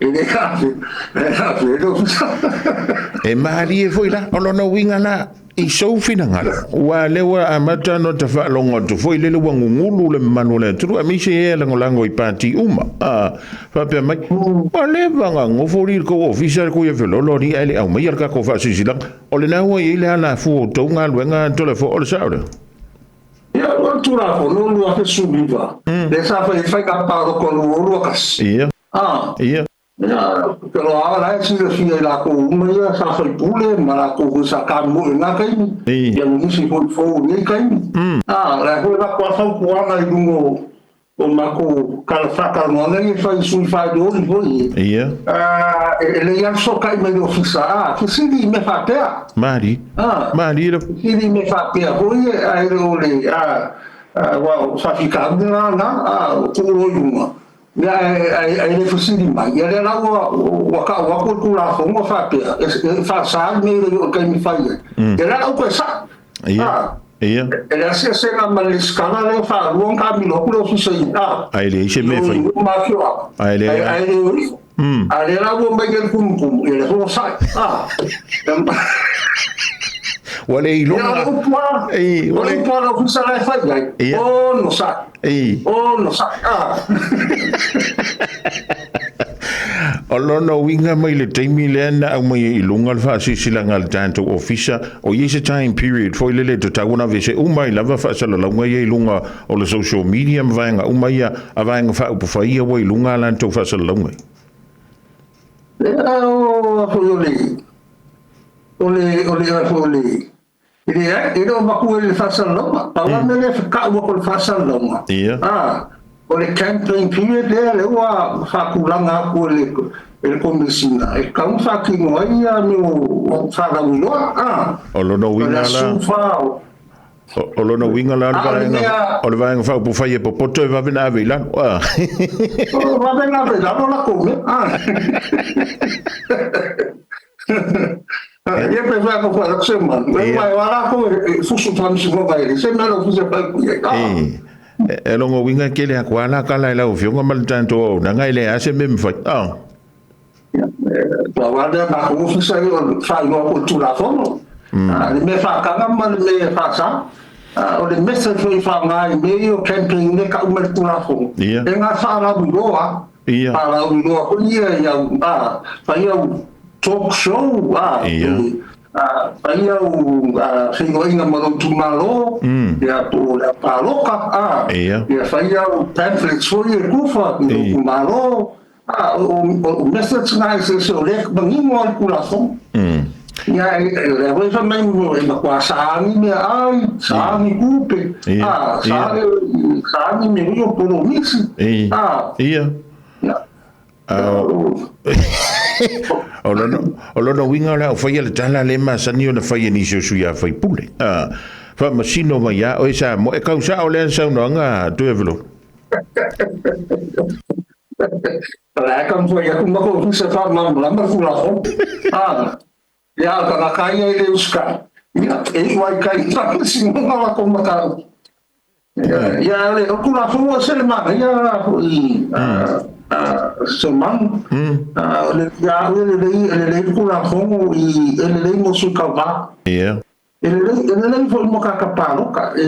Speaker 1: e le kafe. E kafe e le ofisa.
Speaker 2: E mahalie foi la. O lona winga la. I sou finangalo. Ua lewa a mata no te whaalongo atu foi lele ua ngungulu le manu le aturu. A mise e langolango i pāti uma. Whapea mai. Ua lewa ngā ngofori i kou ofisa le koia felolo ni ele au mai al kako whaasisilanga. O le nāua i le ala fu o tau ngā luenga tole fo o le sao le.
Speaker 1: Ia, ua tūra fo, no lua fe subiva. Le sa whai whai ka pāro ko lua lua kasi.
Speaker 2: Ia. Ia.
Speaker 1: Ia, pero a la e sila fia i la kou uma ia, sa whai pule, ma la kou sa ka mo e ngā kaimi. Ia mo nisi hoi fō nei kaimi. La hoi la kua whau kuanga i lungo o mako kala whaka no nei e whai sui whai ori hoi.
Speaker 2: Ia.
Speaker 1: E le ian so kai me le ofisa, fisili me whapea.
Speaker 2: Mari. Mari.
Speaker 1: Fisili me whapea hoi e a ere o le, wa whawhika ngā ngā, kūro i lunga. Ia e le fisili mai. Ia le la ua ka ua koe kura whonga whapea. E whasā me le o kaimi whai e. E la au koe sa.
Speaker 2: Ia. Ia.
Speaker 1: E le asia senga ma le skala le wha luang ka milo kule ofisa i.
Speaker 2: Ai le ise me whai. Ai le.
Speaker 1: Ai le ori. Ai le la ua mai ke kumukumu. Ia le hoa sai.
Speaker 2: Ua le ilonga.
Speaker 1: Ia upua. Ua le upua la ofisa la e whai ai. O no sai. O no sai.
Speaker 2: O lona winga mai le taimi lea na au mai i lunga le whaasisilanga le tātou ofisa o i se time period foi lele te tauana vese uma i lava whaasalalauga ia i lunga o le social media ma vaenga uma ia a vaenga whaupawhaia wa i lunga lan tau whaasalalauga.
Speaker 1: Lea o foi o le o le o le o le e le o maku e le whaasalalauga. Paua me le whakaua ko le whaasalalauga.
Speaker 2: Ia.
Speaker 1: O le campaign period lea le ua whakulanga aku e le komisina. E kaun whakingo ai ia me o wharauiloa.
Speaker 2: O lona winga la. O lona winga la o le vaenga whaupuwhai e popoto e wawena ave i lalo.
Speaker 1: O wawena ave i lalo la kome. Ia pe whea ko whea se man. E wai wala ko e fusu whamsingonga e se mea lo fusu whai kuia.
Speaker 2: E longo winga ke le akua la kala e lau fionga ma le tātou au nanga i le ase me mwhai.
Speaker 1: Tua wale nā ko ofisa i o whai noa ko tūlafono. Le me whakanga ma le me whasa. O le message i whangai me i o campaign ne ka ume le tūlafono. E ngā whaarau roa. Whaarau roa ko ia i au. Whai au talk show. Whai au whengoinga ma tumalo, ia po le paloka, ia whai au pamphlets foi e kufa i tumalo, o message ngā i se o lek mangingo al kulafono. Ia le hoi wha mai mo e makua saangi mea ai, saangi kupe, saangi me rio poro misi.
Speaker 2: Ia. O lona winga la o whai le tala le masani o na whai ni se sui a whai pule. Wha masino mai a o e sa mo e kau sa o lea sau no anga tu e velo.
Speaker 1: La ka mo ia kuma ko se fa ma ma ma kula ho. Ah. Ia ka na kai ia le uska. Ia e wai kai ta si mo la ko ma ka. Ia le o kula ho se le ma ia i so man. Le ia le kula ho i le le mo su ka va.
Speaker 2: Ia.
Speaker 1: E le fo mo ka ka paloka e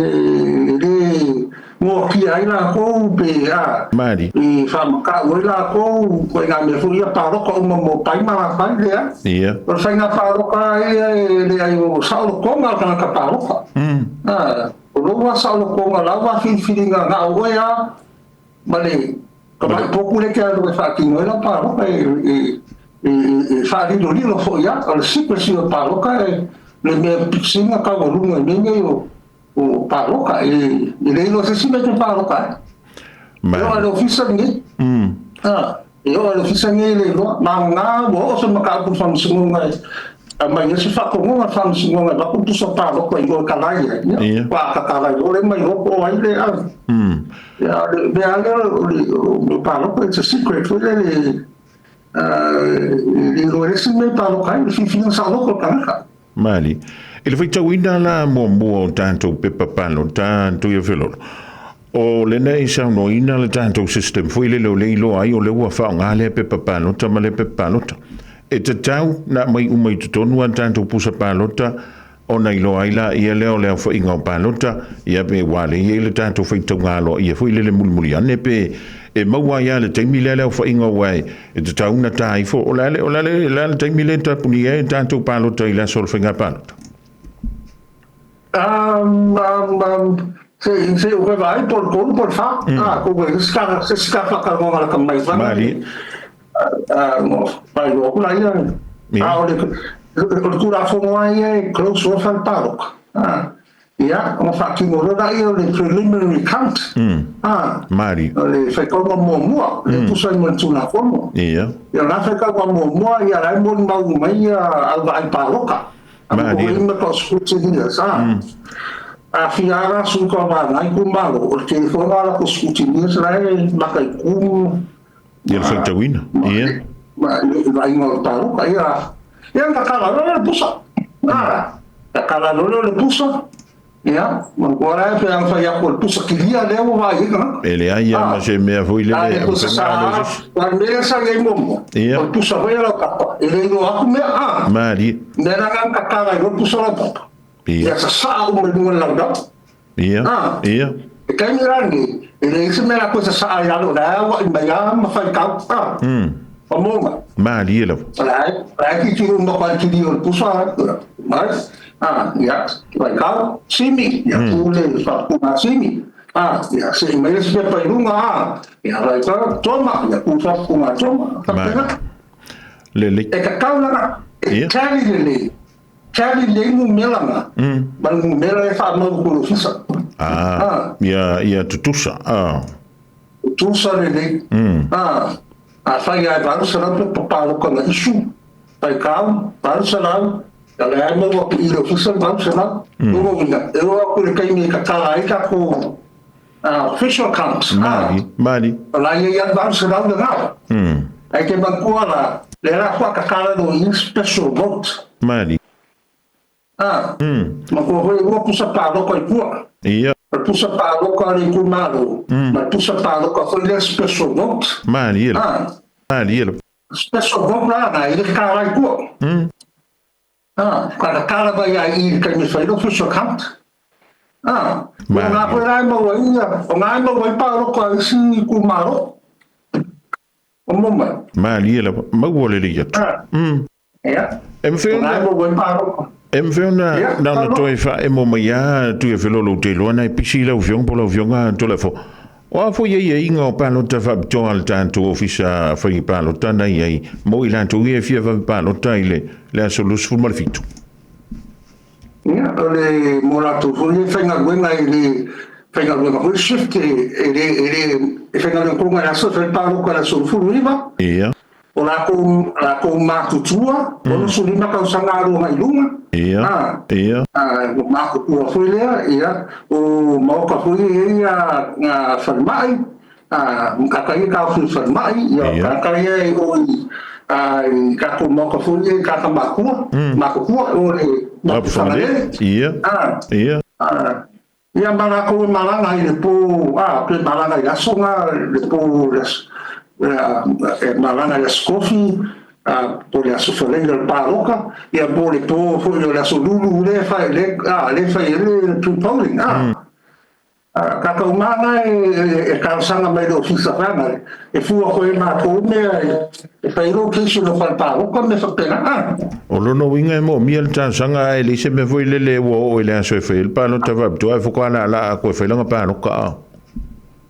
Speaker 1: le mo ki ai la ko pe a
Speaker 2: Mari.
Speaker 1: I fa ka o la ko ko nga me fu ia paloka o mo pai ma la pai le.
Speaker 2: Ia.
Speaker 1: O sa nga paloka ai le ai o sa o ko nga ka paloka. Ah, o lo wa sa o ko nga la wa fi fi nga nga o ya ma le ka mai poku le ka lo fa ki no la paloka e e fa ri lo lo fo ya o secrecy o paloka e le mea pisinga ka o lunga i mea o paloka e le ilo se si me te paloka e o le ofisa ni e o le ofisa ni le loa ma ngā o o se maka aku whamsingonga a mai ese whakongonga whamsingonga ba kutu sa paloka i o kalai e pa ka kalai o le mai o o ai le au ia le mea le o paloka it's a secret le le le o le si me paloka i whiwhinga sa loko kanaka.
Speaker 2: Mali. I le faitauina la muamua o tatou pepa palota tui e felolo. O lenei saunoaina le tatou system foi lele o le iloa ai o le ua faaaoga lea pepa palota ma le pepa palota. E tatau na mai uma i totonu a tatou pusa palota ona iloa ai la ia lea o le aofaiga o palota ia pe ua le i ai le tatou faitauga aloaia foi lele mulimuli ane pe e maua ai a le taimi lea le aofaiga ua e tatau na ta ifo o le a le le taimi le tapuni ai tatou palota i le aso o le faiga palota.
Speaker 1: Se o que vai por colo por fa ah ko que ska se ska fa ka ngo la mai fa
Speaker 2: Mali.
Speaker 1: Ah no vai lo ku la ia ah o le o ku la fo mai e close off al palok ah ia o fa ki mo la ia le preliminary count ah
Speaker 2: Mali.
Speaker 1: Le fa ko mo mo le tu sai mo tu na fomo
Speaker 2: ia
Speaker 1: ia la fa ka mo mo ia la mo mau mai ia al vai paloka.
Speaker 2: Mali.
Speaker 1: O me ko scrutineers sa a fiara su ko ma nai ku malo o te fona la ko scrutineers la e makai ku
Speaker 2: ia le faitauina ia
Speaker 1: ma vai mo paloka ia ia ka kala le pusa ah ka kala le pusa ia ma ora pe ang fa ia ko pusa kilia le o vai ka
Speaker 2: e le ai ma se mea foi le
Speaker 1: le pusa sa la mea sa le mo o pusa vai la kapa e le no aku me a
Speaker 2: Mali.
Speaker 1: Ne ra ka kala o pusa la kapa ia sa sa o me no la da
Speaker 2: ia ia
Speaker 1: e kai mi rangi e le se me la cosa sa ia lo la wa ma ia ma fa ka a o mo
Speaker 2: Mali la
Speaker 1: la la ki tu no pa ki o pusa mas ah ia vai ka simi ia tu le fa ku ma simi ah ia se me se pa lunga ah ia vai ka toma ia ku fa ku ma toma
Speaker 2: le le
Speaker 1: e ka ka la e tali le tali le mu melanga ma mu mela e fa mo ku fisa
Speaker 2: ah ia ia tutusa ah
Speaker 1: tutusa le le ah a fa ia va se la pa pa ko na isu pai ka pa se la la le mo ko i lo fisa va se la no na e o ko le kai ni ka kala ai ka ko official count
Speaker 2: mali mali
Speaker 1: la ia ia va se la na ai ke ba ko la le la fa ka kala no special vote
Speaker 2: mali
Speaker 1: ah ma ko ho pusa pa lo ko i
Speaker 2: ia
Speaker 1: pusa pa lo ko le ku malo ma pusa pa lo ko le special vote
Speaker 2: mali
Speaker 1: ah
Speaker 2: mali
Speaker 1: special vote la na i ka la ku ah ka kala ba ia i ka mi fa lo official count ah ma ko la mo ia o ngai mo pa lo ko si ku malo o mo ma
Speaker 2: mali la ma wo le ia
Speaker 1: ia
Speaker 2: em fe
Speaker 1: mo pa lo
Speaker 2: Em feona na na toi fa e mo mai tu e felolo te loa na e pisi lau fionga po lau fionga to le fo. O a fo ia inga o palota fa to al tanto ofisa fa i palota na ia mo i lanto ia fia fa palota i le le aso lo sful mal fitu.
Speaker 1: Ia le mo la to fo le fenga gwenga i le fenga gwenga fo shift e le e fenga gwenga la so fa palo la so fu riva.
Speaker 2: Ia.
Speaker 1: O la ko matutua, o lo sulima ka usanga ro mai lunga.
Speaker 2: Ia. Ia.
Speaker 1: Ah, o matutua foi lea, ia, o maoka foi ia nga falemai, Kaka ia ka fi falemai, ia kaka ia e o i kako moka foi ia kaka makua, makua o le
Speaker 2: Mapu Fagalele. Ia. Ia.
Speaker 1: Ia ma lakou e malaga i le po, pe malaga i aso nga le po e malaga i le aso kofi, po le aso Faleila le paloka, ia po le po foi o le aso Lulu le fai le le fai le pre-polling. Kaka umanga e talosaga mai le ofisa fana e fua koe makou mea e fai location o fale paloka me faapena.
Speaker 2: O lona uiga e moomia le talosaga ae leai se mea foi lele ua oo i le aso e fai ai le palota faapitoa ae faatoa laalaa atu e fai lana paloka a.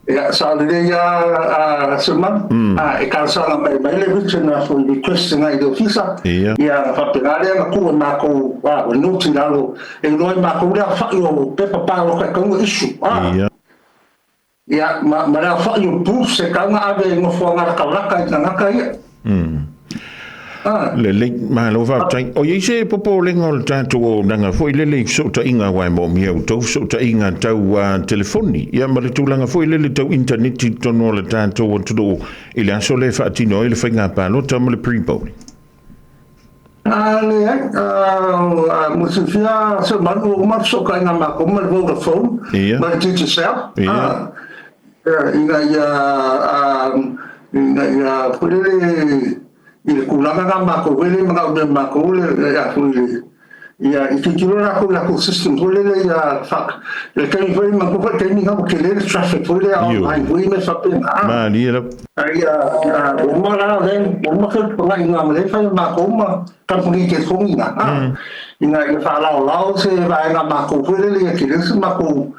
Speaker 1: Ia, sa lelei a Semanu, e talosaga mai mai le written foi request nga i le ofisa. Ia na faapena lea na tuu e makou o noti i lalo e iloa ai makou le aofai o pepa paloka e tau issue. Ia, ma le aofai o booths e tau na ave i nofoaga lakalaka i tagata ia.
Speaker 2: Lelei, malo faafetai. O i ai se popolega o le tatou auaunaga foi lele i fesootaiga aua e moomia outou fesootaiga tau telefoni, ia ma le tulaga foi lele tau initaneti i totonu o le tatou atunuu i le aso lea e faatino ai le faiga palota ma le pre-polling?
Speaker 1: Leai, mo silafia se manu ua uma fesootaiga a matou ma le Vodafone ma le Digicel. Ina ia ina ia foi lele i le tulaga na matou foi le manaomia matou le a foi ia i tilotilo latou i latou system foi lele ia le taimi foi manatua foi le taimi na ua tele le traffic foi lea online foi me faapena.
Speaker 2: Malie lava.
Speaker 1: Ia ua uma la le ua uma fetuunaiga ma le fai matou ma kamupani telefoni na ina ia faalaolao se vaega matou foi lele ia tele se matou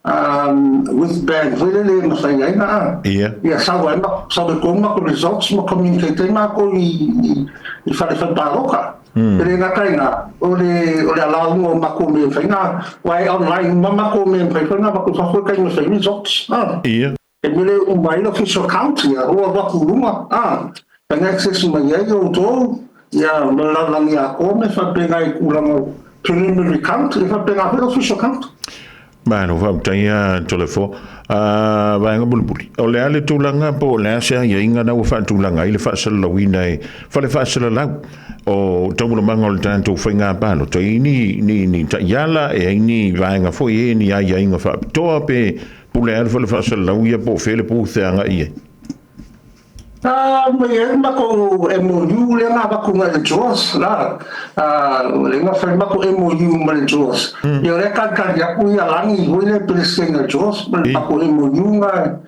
Speaker 1: wristband foi lele e mafai ai na ia sau ai ma sau ai koa matou results ma communicate ai matou i fale fai paloka. E le gata i na, o le alauga o matou mea e fai na, aua e online uma matou mea e mafai foi ona avatu i fafo e taimi e fai results. E mele uma ai le official count, ia ua alu atu i luga, fai access mai ai outou, ia ma le lalolagi atoa me faapena i tulaga o preliminary count, ia faapena foi le official count.
Speaker 2: Malo faafetai a Toleafoa. Vaega mulimuli, o le a le tulaga po o le a se aiaiga na ua faatulaga ai le faasalalauina e fale faasalalau o taualumaga o le tatou faiga palota i ni taiala, e ai ni vaega foi e ni aiaiga faapitoa pe pule a le fale faasalalau ia po o fea le booth e agai i ai?
Speaker 1: Ma i ai matou MOU lea na avatu nai le JAWS la. Lea na fai matou MOU ma le JAWS. Ia o lea talitali atu ia Lagi foi le Peresetene o le JAWS ma le matou MOU na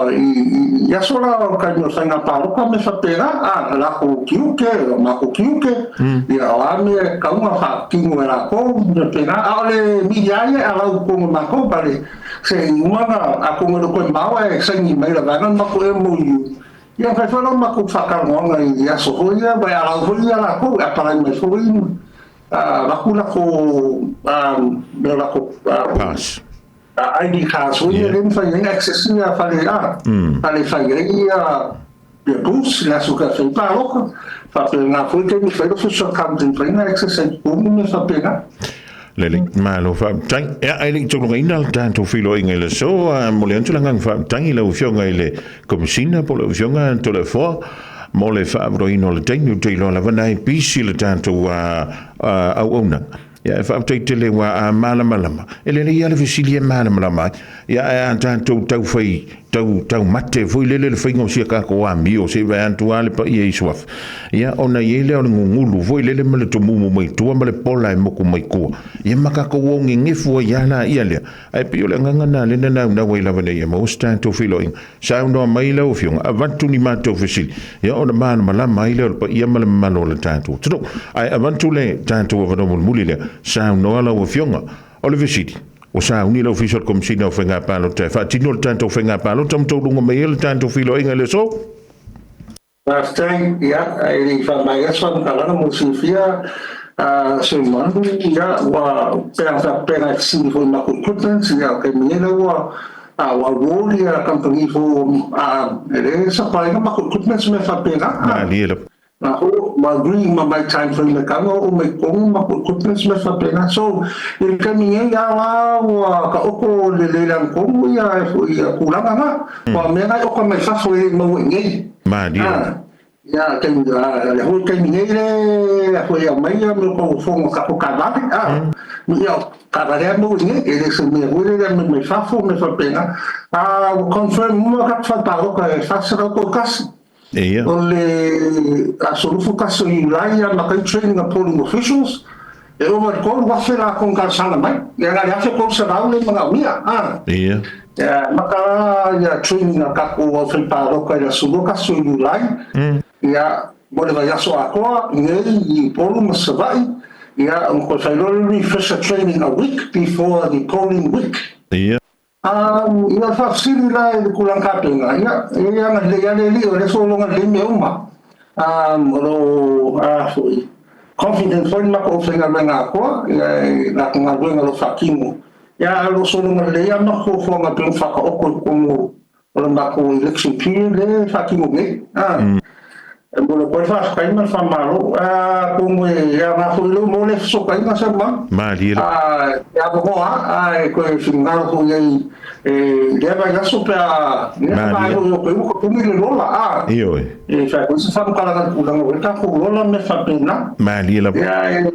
Speaker 1: i aso la o taimi o faiga palota me faapena, latou tiute, o matou tiute, ia o a mea e tatau ona faatino e latou me faapena. A o le media ia e allow i totonu o matou, pale se i uma na atonu e le o toe mamao ae saini mai la vaega le matou MOU. Ia fai foi la matou faatalanoaga i aso foi ia, ma e allow foi ia latou e apalai mai foi avatu latou mea latou
Speaker 2: pass.
Speaker 1: ID cards foi ia lea mafai ai ona access ia fale fale fai ai ia booths le aso ka fai palota. Faapena foi taimi fai le official count e mafai ona access ai i totonu mea faapena.
Speaker 2: Lelei, malo faafetai. Ia, ae le i taulogaina le tatou feiloaiga i le aso, mo le atu le agaga faafetai i lau Afioga i le Komesina po o lau Afioga Toleafoa mo le faaavanoaina o le taimi. Ou te iloa lava na e busy le tatou auaunaga. Ia, e faafetai tele ua a malamalama. E lelei lava le fesili e malamalama ai. Ia, ae a tatou tau fai tau taumate foi lele le faiga o sia tatou amio se i vae atu lava le paia i suafa. Ia, ona i ai lea o le gugulu foi lele ma le tumumu mai tua ma le pola e moku mai tua. Ia ma tatou o gegefu ai lava laia lea. Ae pei o le agaga lena lea na naunau ai lava ina ia maua se tatou feiloaiga. Saunoa mai lau Afioga, avatu ni matou fesili, ia ona malamalama ai lea o le paia ma le mamalu o le tatou atunuu. Ae avatu le tatou avanoa mulimuli lea, saunoa lau Afioga. O le fesili, ua sauni le Ofisa o le Komesina o Faiga Palota e faatino le tatou faiga palota ma taualuga mai ai le tatou feiloaiga i le aso?
Speaker 1: Faafetai, ia, e le i faamaea se faamatalaga mo le silafia, Seumanu, ia, ua pei ona faapena e fesili foi i matou equipment, ia, o taimi nei lea ua award ia kamupani fou e le supply ina matou equipment ma mea faapena.
Speaker 2: Malie lava.
Speaker 1: Na ho ma agree ma mai time frame ka o mai komu ma ko equipment me faapena. So i le taimi nei a la ua ka oko le le lan komu ia e fo ia kulaga na wa mea ngai oka mai fafo e maua i nei.
Speaker 2: Malie.
Speaker 1: Ia taimi le hoi taimi nei le fo ia mai ia me ko fongo ka ko ka vale a ia ka vale mo i nei e le se mea hoi le me mai fafo me faapena a ua confirm uma ka whapaloka e whasara ko kasi.
Speaker 2: Ia.
Speaker 1: O le aso 21 o Iulai ia ma kai training a polling officials e ova le 3,000 la kon talosaga mai ia na le 1,300 le manaomia a.
Speaker 2: Ia.
Speaker 1: Ia maka ia training a takou au faipaloka i le aso 21 o Iulai ia mo le vaiaso atoa nei i Upolu ma Sava'i ia ona toe failoa le refresher training a week before the polling week.
Speaker 2: Ia.
Speaker 1: Ia faafesili la i le tulaga tapena, ia, e le agalelei lava le alii o lea sologa lelei mea uma. O lo o, a foi, confident foi le matou aufaigaluega atoa, ia, i latou galuega o lo o faatino. Ia, ae o lo o sologa lelei lava matou fuafuaga e pei ona faataoto i totonu o le matou election period lea e faatino nei. E momoli atu ai le faafetai ma le faamalo. Atonu e aoga foi lou mo le fesootaiga Samoa.
Speaker 2: Malie le.
Speaker 1: E avanoa lava, ae toe finagalo foi i ai i lea vaiaso pe a lea
Speaker 2: Malie.
Speaker 1: vaega o ua totogi le lola.
Speaker 2: Ioe.
Speaker 1: E fai foi se faamatalaga i le tulaga ua i ai le tatou lola ma mea faapena.
Speaker 2: Malie lava.
Speaker 1: Ia e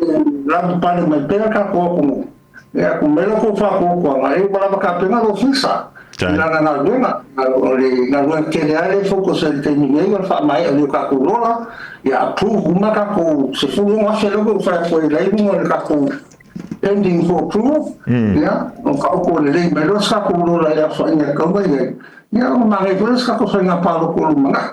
Speaker 1: lavapapale mai pea le tatou atunuu. Ia tuu mai la outou faatuatuaga, e ua lava tapena le ofisa i
Speaker 2: Tai.
Speaker 1: lana galuega. O le galuega tele lava lea e focus ai i le taimi nei o le faamaea o tatou lola, ia approve uma tatou 16,000 lea ua ou fai atu ai la i luga o le tatou pending for approval. Ia, o taoto lelei mai loa se tatou lola i le aofaiga e tatau ona i ai. Ia, ona manaia foi lea se tatou faiga palota o lumanai.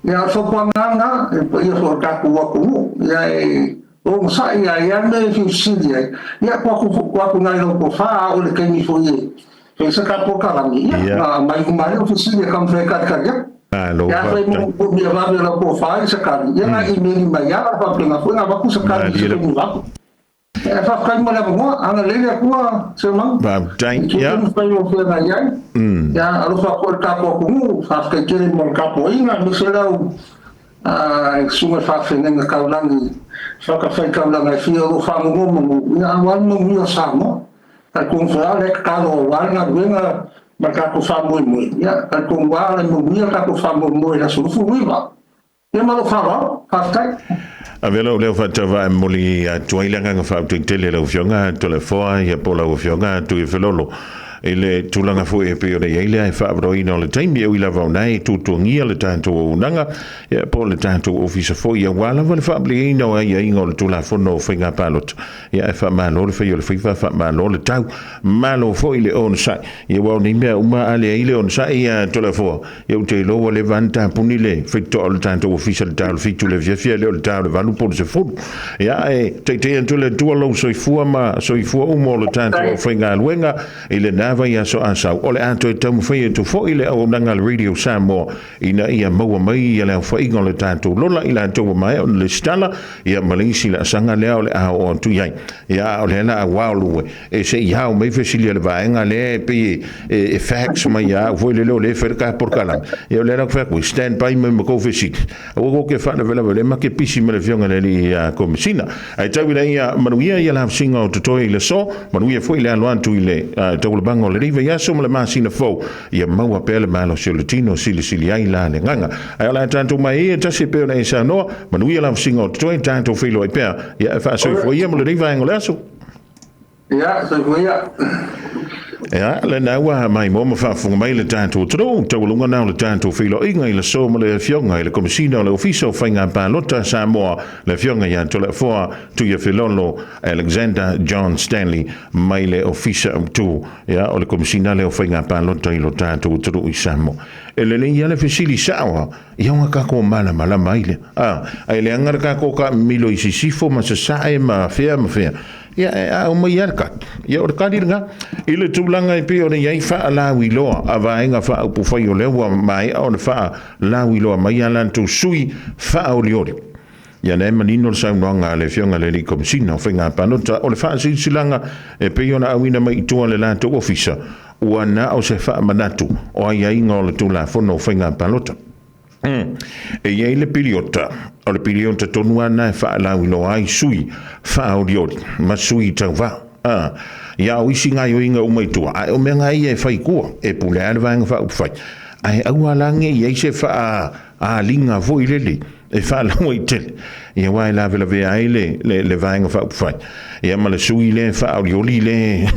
Speaker 1: Ia, o le fautuaga lava lena, e paia foi o le tatou atunuu. Ia e onosai a i ai lava mea e fia fesili ai, ia tuu atu, tuu atu i lau tofa, a oo i le taimi foi e fai se tatou polokalame, ia,
Speaker 2: Ia.
Speaker 1: na aumai uma ai lau fesili e taumafai e talitali atu.
Speaker 2: Malo
Speaker 1: Ia afai
Speaker 2: faafetai.
Speaker 1: mo mea vave o lau tofa i se tali, ia na email mai lava, faapena foi na avatu se tali i
Speaker 2: Malie
Speaker 1: se
Speaker 2: le.
Speaker 1: taimi vave. E faafetai mo le avanoa, agalelei le Atua, Seumaga.
Speaker 2: Faafetai.
Speaker 1: I tiute
Speaker 2: Ia.
Speaker 1: ma fai o feagai ai. Ia alofa atu i le tatou atunuu, faafetai tele mo le tapuaiga, aemaise lau e susuga i le faafeagaiga taulagi, fatafaitaulaga e fia o lo o faanonomanu, ia aua le manuia o Samoa. Talitonu foi lava o lea e tatalo aua le galuega ma le tatou faamoemoe, ia talitonu lava le manuia le tatou faamoemoe i le aso 29. Ia ma lou faaaloalo, faafetai.
Speaker 2: Avea lou leo faatauvaa e momoli atu ai le agaga faafetai tele i lau Afioga Toleafoa ia po o lau Afioga Tuifelolo i le tulaga foi e pei ona i ai le faaavanoaina o le taimi e ui lava ona e tuatuagia le tatou auaunaga ia po o le tatou ofisa foi aua lava le faamalieina o aiaiga o le Tulafono o Faiga Palota. Ia ae faamalo le fai o le faiva, faamalo le tau, malo foi le onosai. Ia aua o nei mea uma a leai le onosai ia Toleafoa, ia ou te iloa ua leva ona tapuni le faitotoa o le tatou ofisa i le ta o le 7 i le afiafi ae le o le ta o le 8 po o le 10. Ia ae taitai atu le Atua lou soifua ma soifua uma o le tatou aufaigaluega i lena vaiaso a sau. O le a toe taumafai atu foi le auaunaga a le Radio Samoa ina ia maua mai le aofaiga o le tatou lola i latou ua maea ona lesitala ia ma le isi laasaga lea o le a oo atu i ai. Ia a o lea la a uao lue e se i hao mai fesili a le vaega lea e pei e fax mai ia au foi lele o lea e fai le ka polokalame. Ia o lea la ku fai atu, stand by mai ma kou fesili. Aua kou ke faalavelave o lea ma ke pisi ma le afioga i le alii Komesina. Ae tau ina ia manuia ia lausiga o totoe i le aso, manuia foi le alo atu i le taulabaga o lenei vaiaso ma le masina fou, ia maua pea le malosi o le tino silisili ai la le agaga. Ae o le a tatou mai ia tasi e pei ona e saunoa, manuia lausiga o totoe, tatou feiloai pea, ia e faasoifua ia mo lenei vaega o le aso.
Speaker 1: Ia, soifua ia.
Speaker 2: Ia, lena ua maimoa ma faafofoga mai le tatou atunuu, taualuga na o le tatou feiloaiga i le aso ma le Afioga i le Komesina o le Ofisa o Faiga Palota a Samoa, le Afioga ia Toleafoa Tuiafelolo Alexander John Stanley mai le Ofisa Autu, ia, o le Komesina lea o Faiga Palota i lo tatou atunuu i Samoa. E lelei lava le fesili sao a, ia ona tatou malamalama ai lea. A, ae leaga le tatou taamilo i sisifo ma sasae ma fea ma fea, ia e a aumai lava le kali. Ia o le kali lena. I le tulaga e pei ona i ai faalauiloa a vaega faaupufai o lea ua maea ona faalauiloa mai a latou sui faaolioli. Ia lea e manino le saunoaga a le Afioga i le Alii Komesina o Faiga Palota, o le faasilasilaga e pei ona auina mai i tua le latou ofisa, ua na o se faamanatu o aiaiga o le Tulafono o Faiga Palota. E i ai le piliota, o le piliota tonu lava lena e faalauiloa ai sui faaolioli ma sui tauvā. Ia o isi gaoioiga uma i tua, ae o mea lava ia e fai i tua, e pule lava le Vaega Faaupufai, ae aua la ne i i ai se faaaliga foi lele e faalauaitele, ia aua e lavelavea ai le Vaega Faaupufai, ia ma le sui lea e faaolioli lea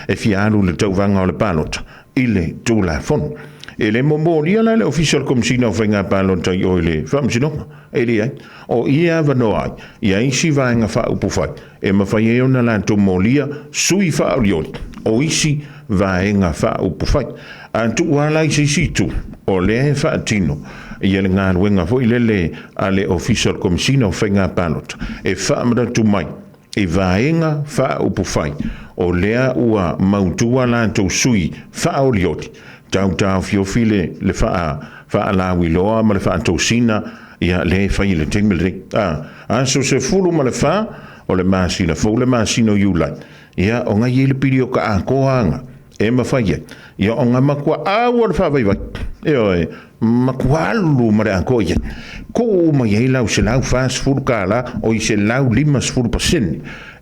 Speaker 2: e fia alu i le tauvaga o le palota i le Tulafono. E le momolia la le Ofisa o le Komesina o Faiga Palota i o i le Faamasinoga, e leai. O i e avanoa ai ia isi Vaega Faaupufai e mafai ai ona latou molia sui faaolioli o isi Vaega Faaupufai. A tuu lava la i se isi itu, o lea e faatino ia le galuega foi lele a le Ofisa o le Komesina o Faiga Palota e faamanatu mai i Vaega Faaupufai o lea ua mautu a latou sui faaolioli, tau taofiofi le faalauiloa ma le faatosina ia lea e fai i le taimi lenei. Aso 14 o le masina fou, le masina o Iulai, ia o ngai i le pilioka atoa anga e mafai ai ia o ngā matua au o le faavaivai e oe matua alu ma le atoa i ai tuu mai ai lau $140 o i 150%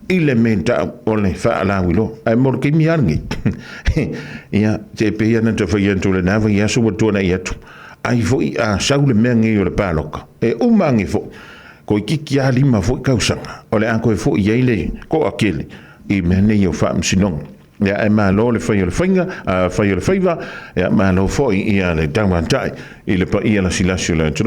Speaker 2: i le mea tau o le faalauiloa. Ae mo le taimi lava lenei, ia te pei ana tawhai atu le nā vai aso ua tuanai atu, ai foi a sau le mea nei o le paloka, e uma ane foi, toeitiiti lava 5 foi tausaga, o le a toe foi ai le toatele i mea nei o faamasinoga. Ia ae malo le fai o le faiga, fai o le faiva, ia malo foi ia le tauatai i le paia lasilasi o le atunuu.